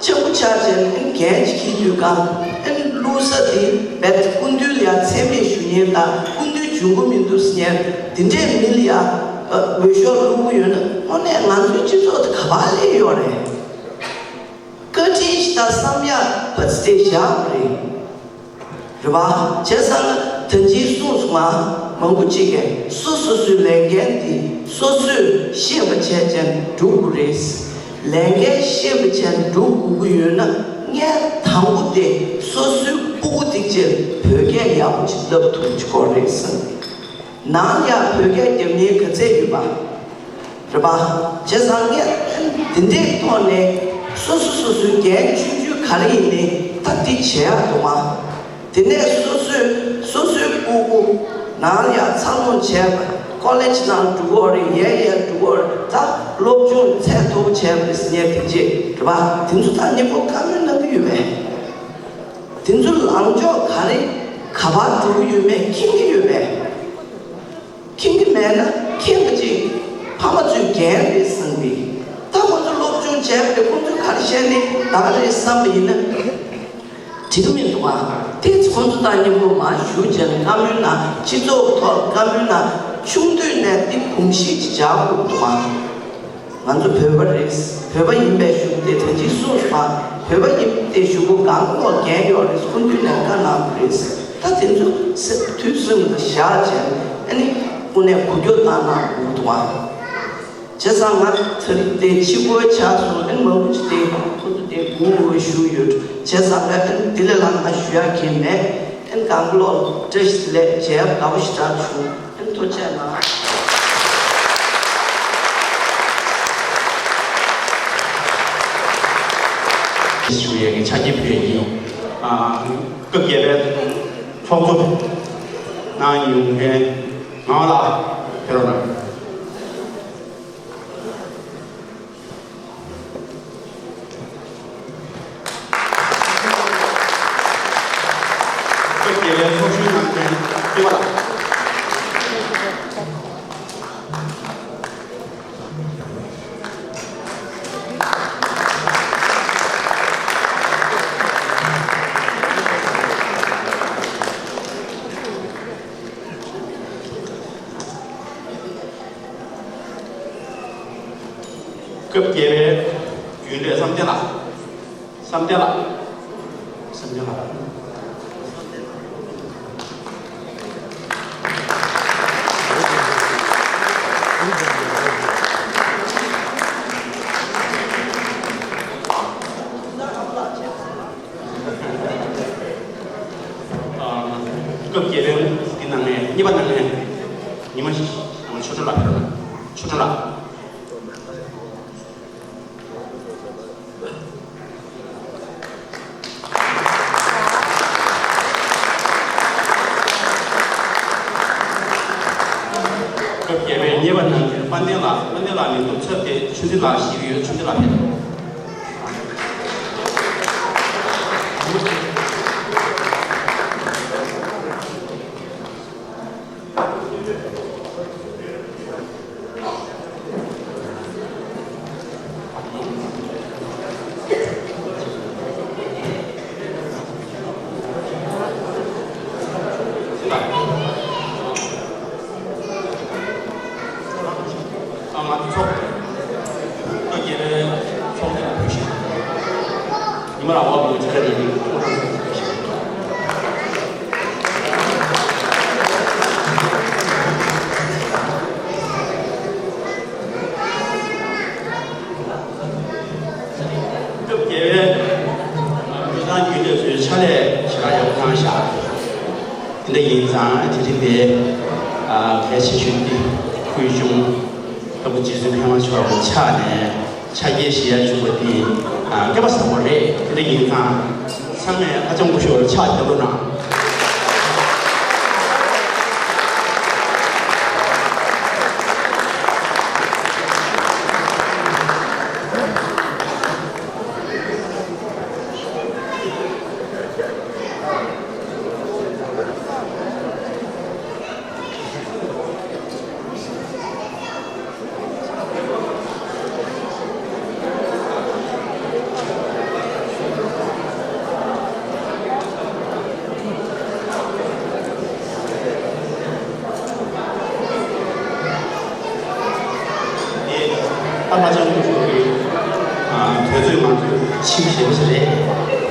ཆེན་པོ་ཆགས་བྱས་ཨ་ནི་འགན་ཅིག་འཁྱེར་དུས་སྒང་ཨ་ནི་བླུགས་ས་དེ་རྦད་དེ་སྐུ་མདུན་ལ་ཡང་མཚན་སྨད་ཞུ་མཁན་དང་སྐུ་མདུན་འབྱུང་གི་མི་འདུག་ཟེར་མཁན་དེ་འདྲའི་མི་ལ་ཡང་ཨ་འོས་ཤོག་བླུགས་ཀྱི་ཡོད་ན་དངོས་གནས་ང་ཚོའི་སྤྱི་ཚོགས་དེ་ག་པར་སླེབས་ཡོད་རེད། བཀའ་དྲིན་ཞིག་དང་བསམ་ཡག་ཕར་ཚུར་བཞག་པ་རེད། རེད་པ། བྱས་ཙང་ད་ཅིག་གསུངས་སོང་ང་། མང་པོ་ཅིག་གིས་སོ་སོ་སོའི་ལས་འགན་དེ་སོ་སོས་ཤེས་པ་བྱས་ཙང་འགྲུབ་དགོས་རེད། ལས་འགན་ཤེས་པ་བྱས་འགྲུབ་དགོས་ཀྱི་ཡོད་ན་ངས་དང་པོ་དེ་སོ་སོའི་སྤུ་གུ་དེ་ཅིག་བོད་སྐད་ཡག་པོ་ཅིག་བསླབ་ཐུབ་ཅིག་དགོས་རེད་བསམ། ནང་ཡང་བོད་སྐད་རྒྱབ་མཁན་ག་ཚད་ཡོད་པ། རེད་པ། བྱས་ཙང་ངས་འདི་འདྲའི་ཐོག་ནས་སོ་སོ་སོ་སོའི་འགན་ཆུང་ཆུང་ག་རེ་ཡིན་ནའི་ད་འདི་བྱེད་ཡག་འདུག་ཨ། དེ་ནས་སོ་སོའི་སོ་སོའི་སྤུ་གུ་ནང་ལ་ཡང་འཚར་ལོངས་བྱས་པ། ཀོ་ལེ་ཇི་ནང་འགྲོ་གི་ཡོད་རེད། ཡར་ཡར་འགྲོ་གི་ཡོད་རེད། ད་སློབ་སྦྱོང་ཚད་མཐོ་པོ་བྱས་པ་རེད་ཟེར་མཁན་དེ་རྗེས་རེད་པ། དེ་ཚོ་ད་མཉམ་པོ་བཀའ་མོལ་གནང་གི་ཡོད་པས། དེ་ཚོ་ལངས་ཕྱོགས་ག་རེ་ ག་པར་འགྲོ་གི་ཡོད་མེད་མཁྱེན་གྱི་ཡོད་པས། མཁྱེན་གྱི་མེད་ན་མཁྱེན་པ་ཅིག་ཕ་མ་ཚོས་འགན་རེད་བསམ་པས། ད་ཁོ་ཚོ་སློབ་སྦྱོང་བྱས་པ་རེད། ཁོ་ཚོས་ག་རེ་བཤད་ནའི་ད་ག་རེད་བསམ་པ་ཡིན་ན། འགྲིག་གི་མི་འདུག་ཨ། དེ་ཚོ་ཁོང་ཚོ་དང་མཉམ་པོ་མར་བཞུགས་བྱས་ནས་བཀའ་མོལ་གནང་། སྤྱི་ཚོགས་ཐོག་བཀའ་མོལ་གནང་། ཆུང་དུས་ནས་དེ་གོམས་གཤིས་ཅིག་འཇགས་དགོས་འདུག་ཨ། ང་ཚོ་བོད་པ་རེད། བོད་པ་ཡིན་པའི་གཞུག་དེ་ད་ཅིག་གསུངས་སོང་ཨ། བོད་པ་ཡིན་ཏེ་གཞུག་གུ་གང་གོ་འགན་ཡོད་རེད། སྐུ་མདུན་ནས་བཀའ་གནང་བ་རེད། ད་དེ་ཚོ་དུས་གསུམ་དུ་བཞག་བྱས་ཨ་ནི་དངོས་གནས་གོ་རྒྱུ་བཏང་གནང་དགོས་འདུག་ཨ། བྱས་ཙང་ང་ཚ་རིག་དེ་ཕྱི་སྒོའི་ཆགས་སོང་། ཨ་ནི་མང་པོ་ཅིག་དེ་ཁོ་ཚོ་དེ་དགུང་ལོ་བཞུགས་ཡོད། བྱས་ཙང་ང་ཨ་ནི་དེ་ལས་ལྷག་ང་ཞུ་ཡག་གང་མེད། ཨ་ནི་གང་བློ་བཀྲ་ཤིས་བདེ་ལེགས། མཇལ་དགའ་པོ་ཞེ་དྲག་བྱུང་། ཨ་ནི་ཐུགས་རྗེ་གནང་། ཞུ་ཡས་ཀྱི་ཕྱག་འཁྱེར་ཕུལ་ཡས་ཡིན། ཨ། སྐབས་བརྒྱད་པའི་ཚོགས་གཙོ་གནང་མྱོང་མཁན་ངག་དབང་ལགས་ཕེབས་རོགས་གནང་། སྐབས་བརྒྱད་པའི་ཚོགས་ཞུགས་གནང་མཁན་སྐྱོབ་པ་ལགས། སྐབས་བརྒྱད་པའི་རྒྱུན་ལས་བསམ་གཏན་ལགས། བསམ་གཏན་ལགས། བསམ་གཏན་ལགས། སྐབས་བརྒྱད་པའི་འདི་གནང་མཁན་གཉིས་པ་གནང་མཁན་ཉི་མ་ཆོས་སྒྲོན་ལགས། ཆོས་སྒྲོན་ལགས། སྐབས་བརྒྱད་པའི་གཉིས་པ་གནང་མཁན་དཔལ་ལྡན་ལགས། དཔལ་ལྡན་ལགས་མི་འདུག་ཚབ་དེ་ཆོས་འཛིན་ལགས་ཞིག་ཡོད། ཆོས་འཛིན་ལགས་ཕེབས། ཨ་མ་ཚོགས། ཨ་རྒྱལ་བའི་ཚོགས་འདུ་ལ་ཕུལ་ཞིང་། ཉི་མ་རང་དབང་གི་ཆ་ལས་ཀྱི་ཐོག་ཁྲམ་ཚོགས་ཞིང་། སྐབས་བརྒྱད་པའི་སྤྱི་བཏང་རྒྱུན་ལས་ཚོའི་ཕྱག་ལས་ཞེ་དྲག་ཡག་པོ་གནང་ཤག་དེ་འདྲ་ཡིན་ཙང་དེ་རིང་འདི་གལ་ཆེ་ཤོས་འདི་ཁུལ་ཆུང་ལྟ་བུ་རྗེ་བཙུན་འཕེན་མ་མཆོག་གི་ཕྱག་ནས་ཕྱག་འཁྱེར་བཞེས་ཡ་བྱུང་བ་འདི་སྐལ་པ་བཟང་པོ་རེད། དེ་འདྲ་ཡིན་ཙང་ཚང་མས་ཧ་ཅང་སྐུ་ཞབས་ལ་ཕྱག་རྒྱབ་རོགས་གནང་། ཨ་ལྷ་ལྕམ་སྐུ་ཞབས་ཀྱི་དུས་ཚོད་ང་ཚོས་ཕྱིན་ཞེ་པོ་ཞིག་རེད།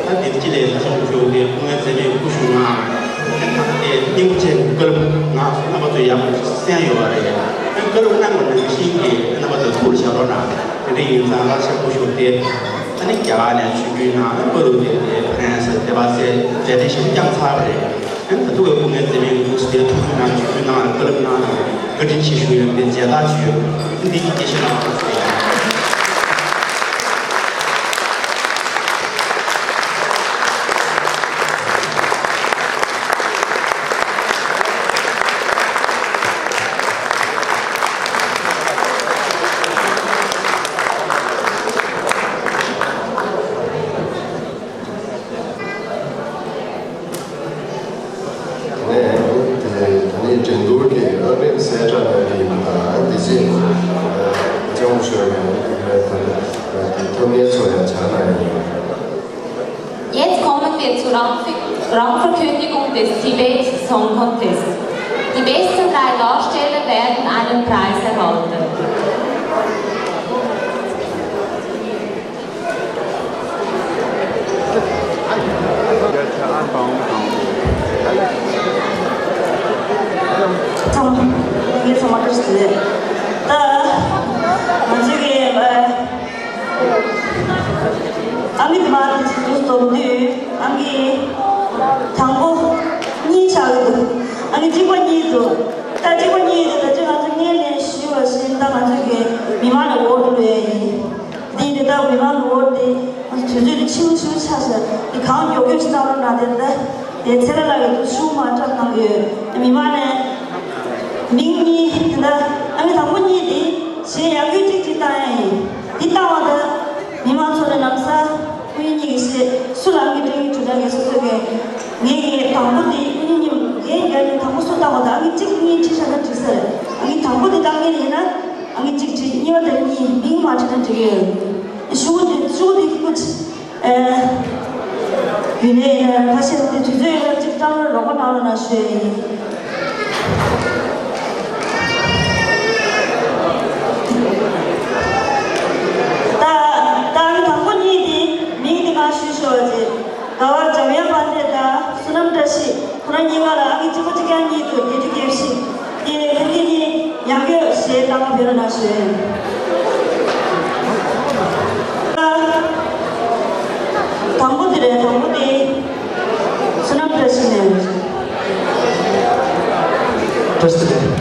ད་དེ་ཅི་ལས་ལྷ་ལྕམ་སྐུ་ཞབས་ཀྱི་སྐུ་ངལ་འཛེམ་མེད་སྐུ་ཞུ་ང་། ཨ་ད་དེ་སྙིང་རྗེ་བཀའ་སློབ་ང་རྣམ་པ་ཚོས་ཡག་པོ་གསན་ཡོད་པ་རེད། ཨ་བཀའ་སློབ་གནང་བ་ནང་བཞིན་གྱི་རྣམ་པ་ཚོས་ཐུགས་ལ་བཞག་རོགས་གནང་། དེ་འདྲ་ཡིན་ཙང་ལྷ་ལྕམ་སྐུ་ཞབས་དེ་ཨ་ནི་རྒྱ་གར་ནས་ཆིབས་བསྒྱུར་གནང་། ཨ་བཀའ་སློབ་དེ་དེ་ཕ་རན་སི་དེ་བ་སེ་མཛད་འཕྲིན་ཞིག་བསྐྱངས་ཚར་བ་རེད། ཨ་ནི་ད་དུང་སྐུ་ངལ་འཛེམ་མེད་ངོས་སུ་དེ་ཐུགས་ཁུར་གནང་། ཆིབས་བསྒྱུར་གནང་བ་ལ་བཀའ་སློབ་གནང་བ་ལ་བཀའ་དྲིན་ཆེ་ཞུ་ཡོད། དེ་མཇལ་དར་ཅིག་ཡོད། ཨ་འདི་སྐྱེས་ཤིང་ལ་ང་ཚོ་ཡིན། གསལ་བསྒྲགས་གནང་གི་ཡིན་པ་དང་། འདི་རྗེས་ཨ་ལྕམ་སྐུ་ཞབས་ཡང་ཨ་ད་ལྟ་ཨ་དེ་ཐོབ་མཁན་ཚོ་ཡང་ཕྱག་ན་ཡོད། Jetzt kommen wir zur Rangver-, Rangverkündigung des Tibet Song Contest. Die besten drei Darsteller werden einen Preis erhalten. ཚང་མ་ངའི་ཚང་མ་བཀྲ་ཤིས་བདེ་ལེགས། ད་ང་ཚོའི་གི་ཨ་ཨ་མི་དེ་མ་དེ་ཚོ་འཛོམས་དུས་ཨ་མི་དང་པོ་གཉིས་ཆགས་ཀྱི་འདུག་ཨ་མི་གཅིག་པ་གཉིས་འདུག་ད་གཅིག་པ་གཉིས་དེ་ད་ཅི་ང་ཚོ་སྔོན་ནས་ཞུས་པ་བཞིན་ད་ང་ཚོའི་གི་མི་མང་ལ་འོ་བླུགས་ཡས་ཡིན། འདི་འདི་ལྟ་བུའི་མང་དུ་འོར་ཏེ། དུས་ཚོད་འདི་ཕྱི་པོ་ཕྱི་པོ་ཆགས་ཤག་འདི་གང་མགྱོགས་མགྱོགས་ཤིག་བཏང་རོགས་གནང་། དེ་ལྟ་དེ་ཚེ་རིང་ལགས་ཀྱིས་འདུག་ཤུགས་མ་དྲག་གནང་གི་ཡོད། མི་མང་ནས་མིང་གཉིས་དེ་འདྲ་ཨ་མི་དང་པོ་གཉིས་དེ་གཞན་ཡར་སྐུལ་གཅིག་གཅིག་བཏང་ཡ་ཡིན། འདི་བཏང་བ་དང་མི་མང་ཚོ་ནས་ལམ་སང་སྐུ་ཉིད་གཉིས་ཀྱིས་བཤད། སུ་ལ་ཨ་མི་སྤྲད་ཀྱི་འདུག་ན་ངས་སོ་སོ་གི་ངས་ངས་དང་པོ་དེ་སྐུ་ཉིད་གཉིས་ངས་ངས་དང་པོ་སུ་བཏང་བ་དང་ཨ་མི་གཅིག་གཉིས་ཁྲིད་བཞག་ན་འགྲིག་ས་རེད། ཨ་མི་དང་པོ་དེ་བཏང་མཁན་ཡིན་ན། ཨ་མི་གཅིག་བྲིས། གཉིས་པ་དང་གཉིས་མིང་མ་བྲིས་ན་འགྲིག་གི་ཡོད། ཤོག་བུ་དེ་ཤོག་བུ་དེ་ཀུ་ཅི། ཨེ། ཡུན་ནས་ཡིན་ན་ཁ་ཤས་དེ་དུས་ཚོད་ཡོད་ན་གཅིག་བཀྲམ་རོགས་པ་གནང་རོགས་གནང་ཞུ་ཡ་ཡིན། ད་ད་ཨ་མི་དང་པོ་གཉིས་དེ་མིང་དེ་མ་ཞུས་ཤོག་ཅེས། དགའ་བ་འཇམ་དབྱངས་དཔལ་ལྡན་དང་བསོད་ནམས་བཀྲ་ཤིས། ཁོ་རང་གཉིས་ཀ་ལ་ཨ་མི་གཅིག་པ་གཅིག་རྐྱང་གཉིས་འདུག་བརྒྱད་ཅུ་གྱ་བཞི། དེ་ཁོ་གཉིས་ཡང་བསྐྱར་གཞས་བཏང་བ་ཕེབས་རོགས་གནང་ཞུ། དང་པོ་དེ་རེད། དང་པོ་དེ་བསོད་ནམས་བཀྲ་ཤིས་ནས། བཀྲ་ཤིས་བདེ་ལེགས།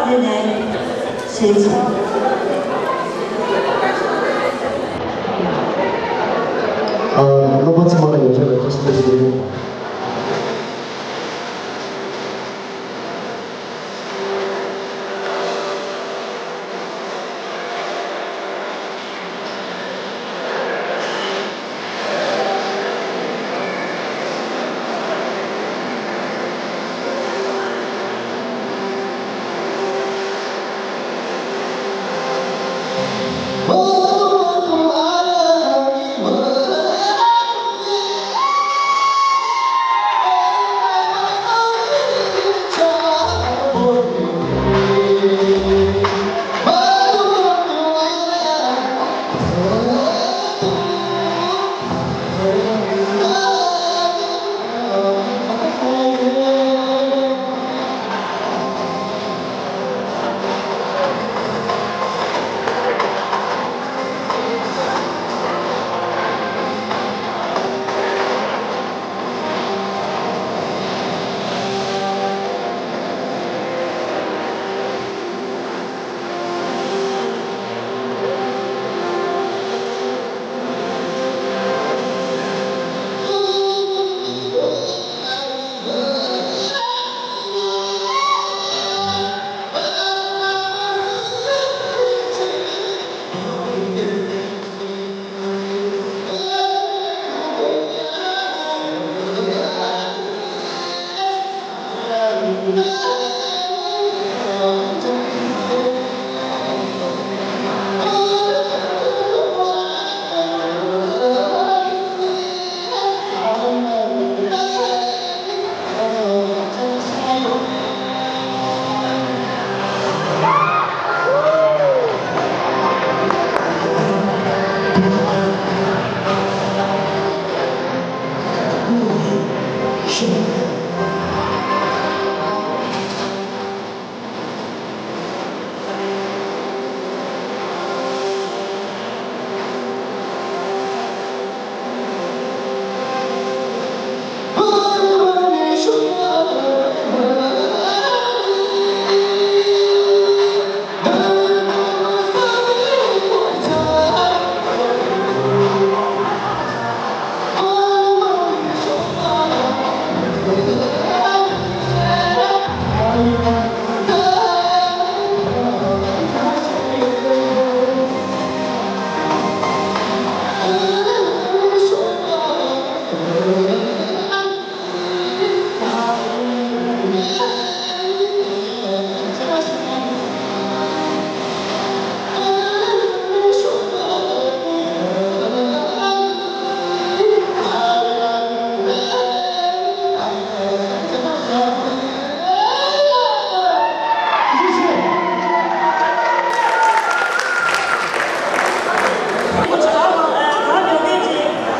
དེ་ནས་ཞེས་བྱ། ཨ། རྣམ་པ་ཚང་མ་ལ་ཡོངས་གྲགས་ལ་བཀྲ་ཤིས་བདེ་ལེགས།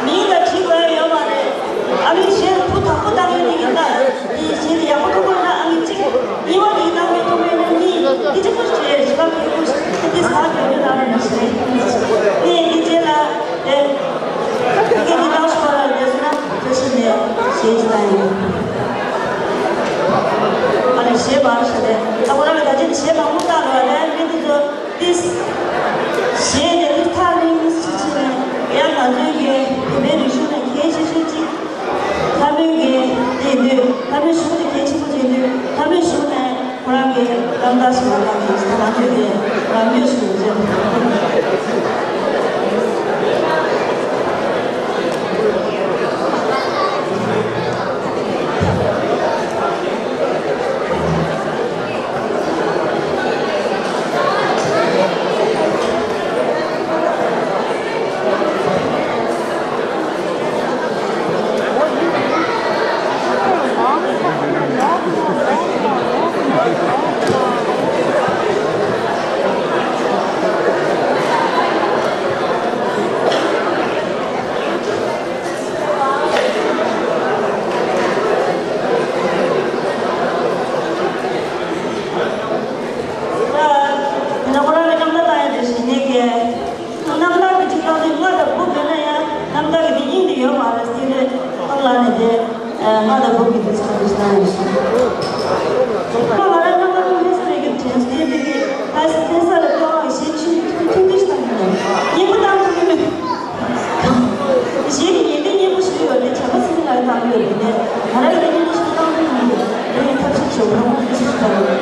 མིང་དང་བྲིས་དགོས་ཡ་ཡོད་མ་རེད། ཨ་མའི་ཞལ་ཕུ་དག་པོ་བཏང་ཡོད་ནི་ཡིན་ན། དེའི་ཞལ་དེ་ཡག་པོ་མཐོང་དགོས་ན་ཨ་མའི་གཅིག་གཉིས་པ་དེ་གནང་མི་ཐུབ་མེད་ན་གཉིས་དེ་གཅིག་པོ་ཞེས་ཞིབ་པ་གལ་པོ་ཞིག་དེ་ས་བྱོན་ཡོད་ན་རེད་མི་ཤེས། ངས་འདི་རྗེས་ལ་དེ་དེ་གའི་འདི་བཏང་ཤོག་ལ་བསྡད་སོང་ན་བཀྲ་ཤིས་ནས་ཞེས་ཞིག་བཏང་ཡིན། ཨ་ནི་ཞེས་མ་རེད་ཤག་ལས་ཨ་ཁོ་རང་གི་ད་ཅི་ཞེས་མ་མུ་བཏང་རོགས་ལས་མི་འདི་ཚོ། ཏིས། གཞས་དེ་ལུགས་ཐག་རིང་ཞིག་བྱས་ནས་ཡང་ང་ཚོའི་གི་བོད་པའི་རིག་གཞུང་ནས་གལ་ཆེ་ཤོས་གཅིག་ལྷ་མོའི་གི་དེ་ཡིན་དུས་ལྷ་མོའི་གཞུང་དེ་གལ་ཆེན་པོ་ཅིག་ཡིན་དུས་ལྷ་མོའི་གཞུང་ནས་ཁོ་རང་གི་རྣམ་ཐར་ཞིག་ལ་ལྷག་ཅིག་ད་ང་ཚོའི་གི་ལམ་སྟོན་ཞིག་ཡོད་ཚེ། ད་ཁོ་རང་གི་རྣམ་ཐར་ལྟ་ཡ་དེ་ཞིག་ནས་ཀྱི། རྣམ་ཐར་གྱི་ཁྲིད་ཐོག་ནས་ལྔ་དང་དགུ་བོད་ན་ཡང་རྣམ་ཐར་གྱི་དེ་དབྱིངས་དེ་ཡོད་མ་རེད་ཟེར་ནས་ཁོང་ལ་ནས་དེ་ལྔ་དང་དགུ་གི་དེ་ཚོ་དེ་ཤེས་ན་ཡིན་ཞིང་། ཁོང་ལ་རེ་རྣམ་ཐར་ཁོང་ལྷ་ས་རེ་གི་ ཡང་དེ་དེ་དེ་ལྟ་ས་ལ་ལྟ་བ་ཞེས་ཆུ་ཐུང་ཐུང་ཞིག་བཏང་གི་ཡོད། སྙན་པོ་བཏང་ཐུབ་ཀྱི་མེད། གཞན་གྱི་ཉེ་དུ་སྙན་པོ་ཞིག་ཡོད་ནས་བྱ་བ་སྲིད་ལ་བཏང་གི་ཡོད་ནས་ང་རང་ལ་སྙན་པོ་ཞིག་བཏང་ཐུབ་ཀྱི་མེད། དེ་ཡང་ཐབས་ཤེས་བྱེད་འོང་ཐུབ་ཞིག་བཏང་ཡོད།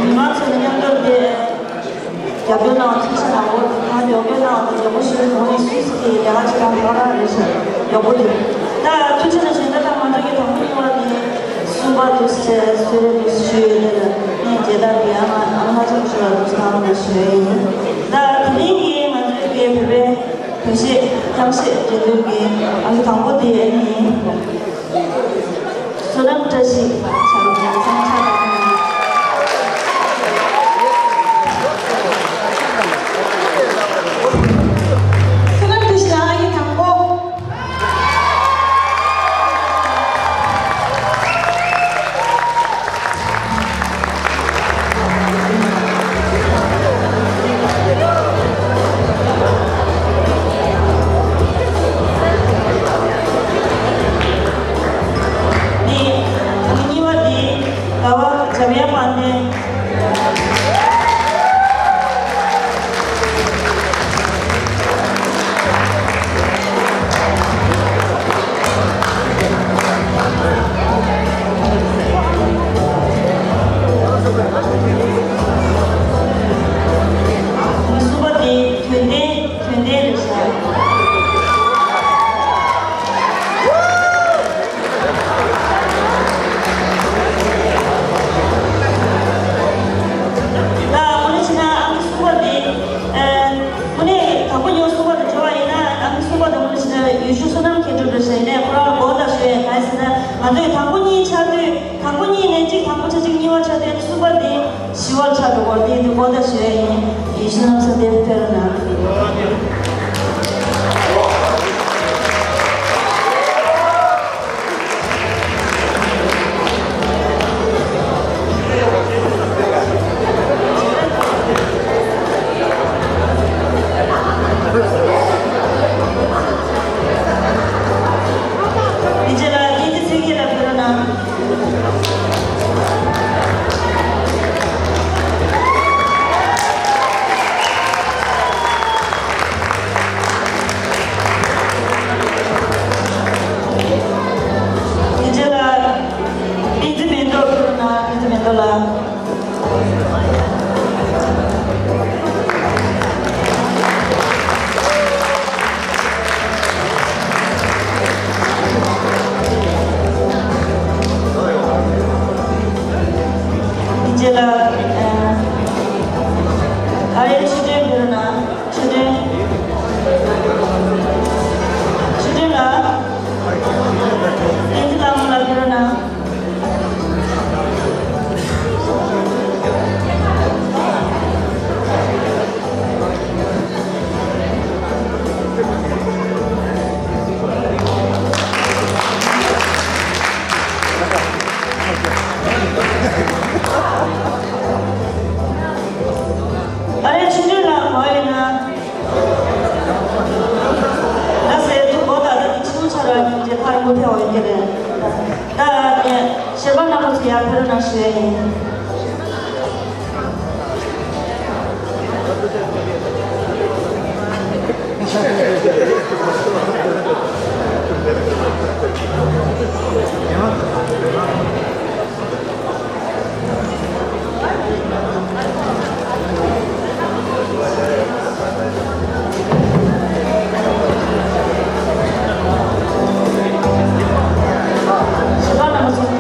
མི་མང་ཚོ་མཉམ་དུ་བསྡད། རྒྱབ་སྐྱོར་གནང་བ་ཐུགས་རྗེ་གནང་། འོ་ད་རྒྱབ་སྐྱོར་གནང་བ་དང་ཡག་པོ་ཞིག་གནང་ནས་སུད་སི་གི་ལས་ཀ་བྱེད་སྟངས་ཁག་ཁག་རེད་ཤག་ཡག་པོ་འདུག་ད་ཐུགས་རྗེ་གནང་། གཞན་དག་ད་ང་ཚོ་གི་དང་པོ་ཉིན་མ་ནས་གསུམ་པ་དུ་བྱས་གསོལ་རས་དུ་ཞུས་ཡོད། དེ་ལ་ངས་མཇལ་དར་དེ་ཡང་ང་ཨ་མ་ལྷ་ལྕམ་ཞུ་བ་དུ་བཏང་ན་ཞུ་ཡ་ཡིན། ད་དེ་རིང་གི་ང་ཚོའི་གི་བོད་པའི་གུས་བཤད་གཏམ་བཤད་འགྲན་བསྡུར་གི་ཨ་ལུ་དང་པོ་དེ་ཨ་ནི་བསོད་ནམས་བཀྲ་ཤིས་བྱ་རུང་ཚང་ཆ་དང་། བསོད་ནམས་བཀྲ་ཤིས་ལགས་ཨ་ནི་དང་པོ། ནི། ཨ་ནི་གཉིས་པ་དེ་ཟླ་བ། ད་གཞན་པ་རྣམ་པ་ཚོ་ཡར་ཕེབས་རོགས་གནང་ཞུ་ཡ་ཡིན། ཐུགས་རྗེ་གནང་། ཨ་མ་ལགས་ཐུགས་རྗེ་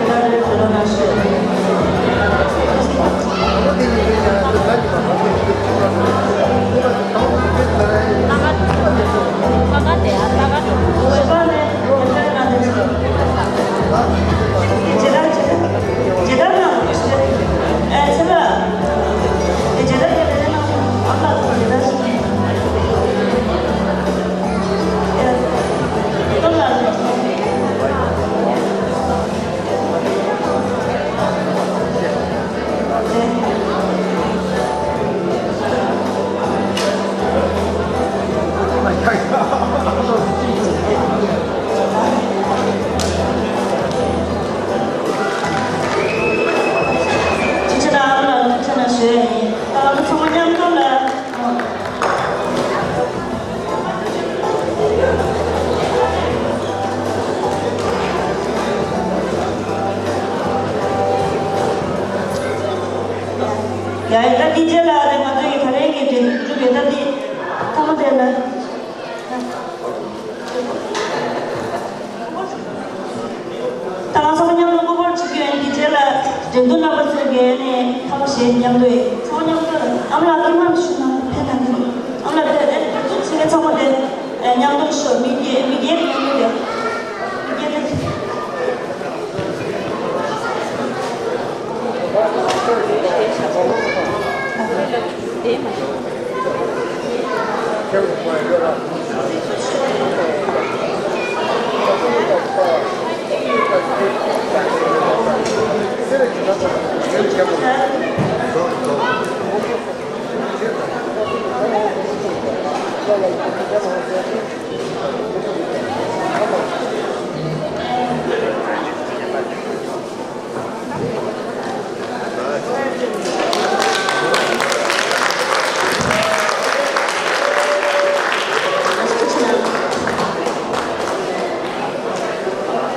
གནང་ཞུ་ཡ་ཡིན། ད་ང་ཚོ་ཚང་མ་མཉམ་དུ་ལ། ཡ་ཡ། ད་འདི་རྗེས་ལ་ང་ཚོ་ཡི་ག་རེ་གི་འབྲེལ་གྲུབ་ཡོད། ད་འདི་ཐ་མ་དེ་ལ། ད་ང་ཚོ་མཉམ་དུ་སྐུ་འཁོར་བྱེད་ཀྱི་ཡོད། འདི་རྗེས་ལ་འགྲན་བསྡུར་རྣམ་པ་ཚོས་ཀྱི་ནས་ཐབས་ཤེས་མཉམ་དུ་ཚང་མ་མཉམ་དུ་ཨ་མ་ལགས་ཀྱིས་མར་ཞུ་ན་ཕན་ཐོགས་ཀྱི་རེད། ཨ་མ་ལགས་དེ་རེད། ཚིག་ཚང་མ་དེ་མཉམ་དུ་ཤོག་མི་སྒེར་མི་སྒེར་མཉམ་དུ་རེད། མི་སྒེར་དེ།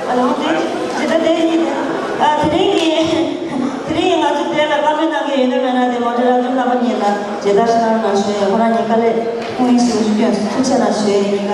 ཨ་ལོ། དེ་དེ་ད་དེ་ཡིན། ཨ། དེ་རིང་གི་དེ་རིང་ང་ཚོ་དེ་ལ་བཀའ་མོལ་གནང་གི་ཡོད་ན་མེད་ན་དེ་མོ་ཊ་ར་ཇུ་ལགས་པ་ཉིད་ལ་མཇལ་དར་ཞིག་གནང་རོགས་གནང་ཞུ་ཡ། ཁོ་རང་ཉིད་དཀའ་ལས་ཁོང་ཡིན་ཞུ་རྒྱུ་ཐུགས་རྗེ་གནང་ཞུ་ཡ་ཡིན་ལ།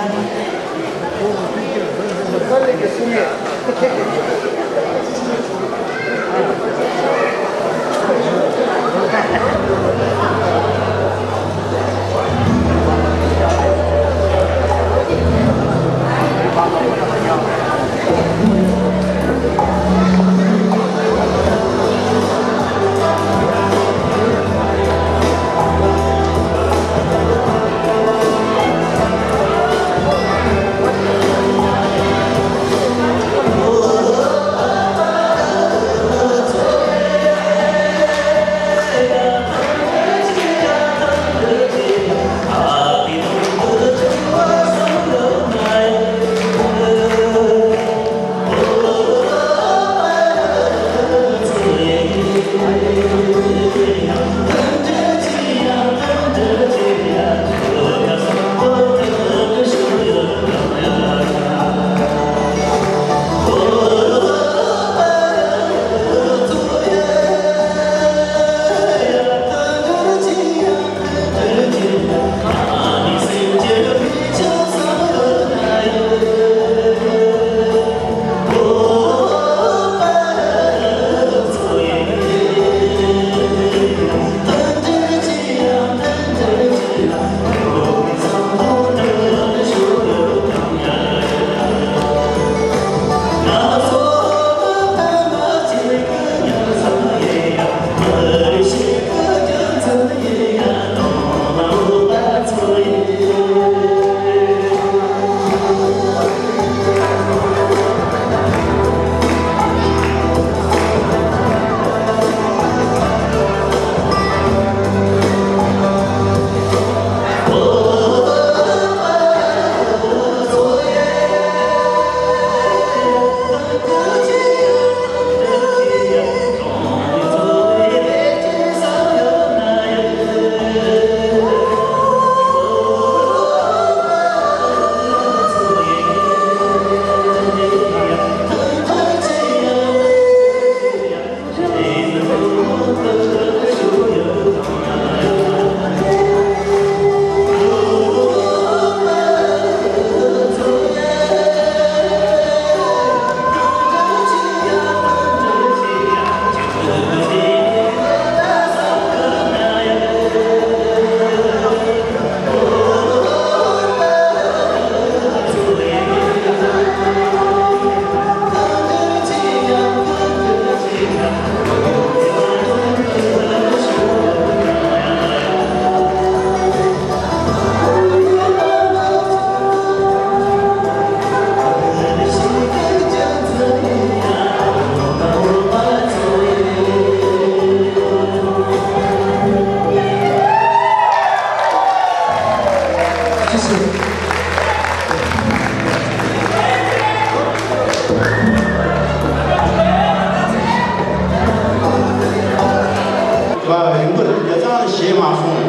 རིང་པོར་ཡ་ཚང་ཞེས་མ་སོང་།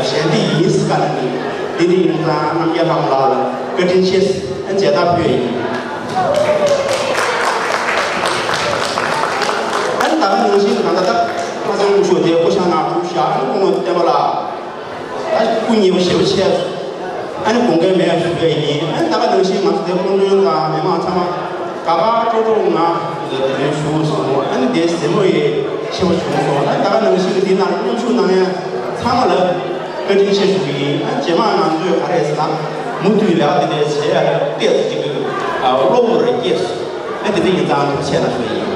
ཞལ་འདི་ཡིན་སི་ཀ་ནི་འདི་ནི་ཡིན་ཙང་རྣམ་རྒྱལ་ལྷ་མོ་ལགས་ལ་བཀའ་དྲིན་ཆེ། མཇལ་དར་ཕུལ་ཡིན། ཨ་ནི་ད་ག་ནང་བཞིན་གང་ལྟར་ད་ཁ་སང་ཞུ་དེ་སྐུ་ཞབས་ནང་དུ་བཞག་ཨ་ནི་སྐུ་ངོ་བསྟན་པ་ལགས། ད་སྐུ་ཉེ་པོ་ཞེ་པོ་ཆེ། ཨ་ནི་དགོངས་འགལ་མེད་ཞུ་གི་ཡིན། ཨ་ནི་ད་ག་ནང་བཞིན་ང་ཚོ་དེ་སྐུ་མགྲོན་དང་མི་མང་ཚང་མ་ག་པར་ཀྲོག་ཀྲོག་ངང་ལ་དེ་རིང་བཞུགས་སོང་། ཨ་ནི་དེ་གཟིགས་མོ་ཡེ་ཆེན་པོ་བྱུང་སོང་། ཨ་ནི་ད་ག་ནང་བཞིན་འདི་ནང་མཉམ་ཞུགས་གནང་མཁན་ཚང་མ་ལ་བཀའ་དྲིན་ཆེ་ཞུ་གི་ཡིན། ཨ་ནི་རྗེས་མ་ང་ཚོས་ག་རེ་ཟེར་ན་མུ་མཐུད་ལས་ཀ་དེ་འདྲ་བྱེད་ཡ་ལ་ཏོག་ཙམ་ཅིག་གི་བློ་བོར་སྐྱེས་སོང་། ཨ་ནི་དེ་འདྲ་ཡིན་ཙང་ཐུགས་རྗེ་ཆེ་གནང་ཞུ་གི་ཡིན།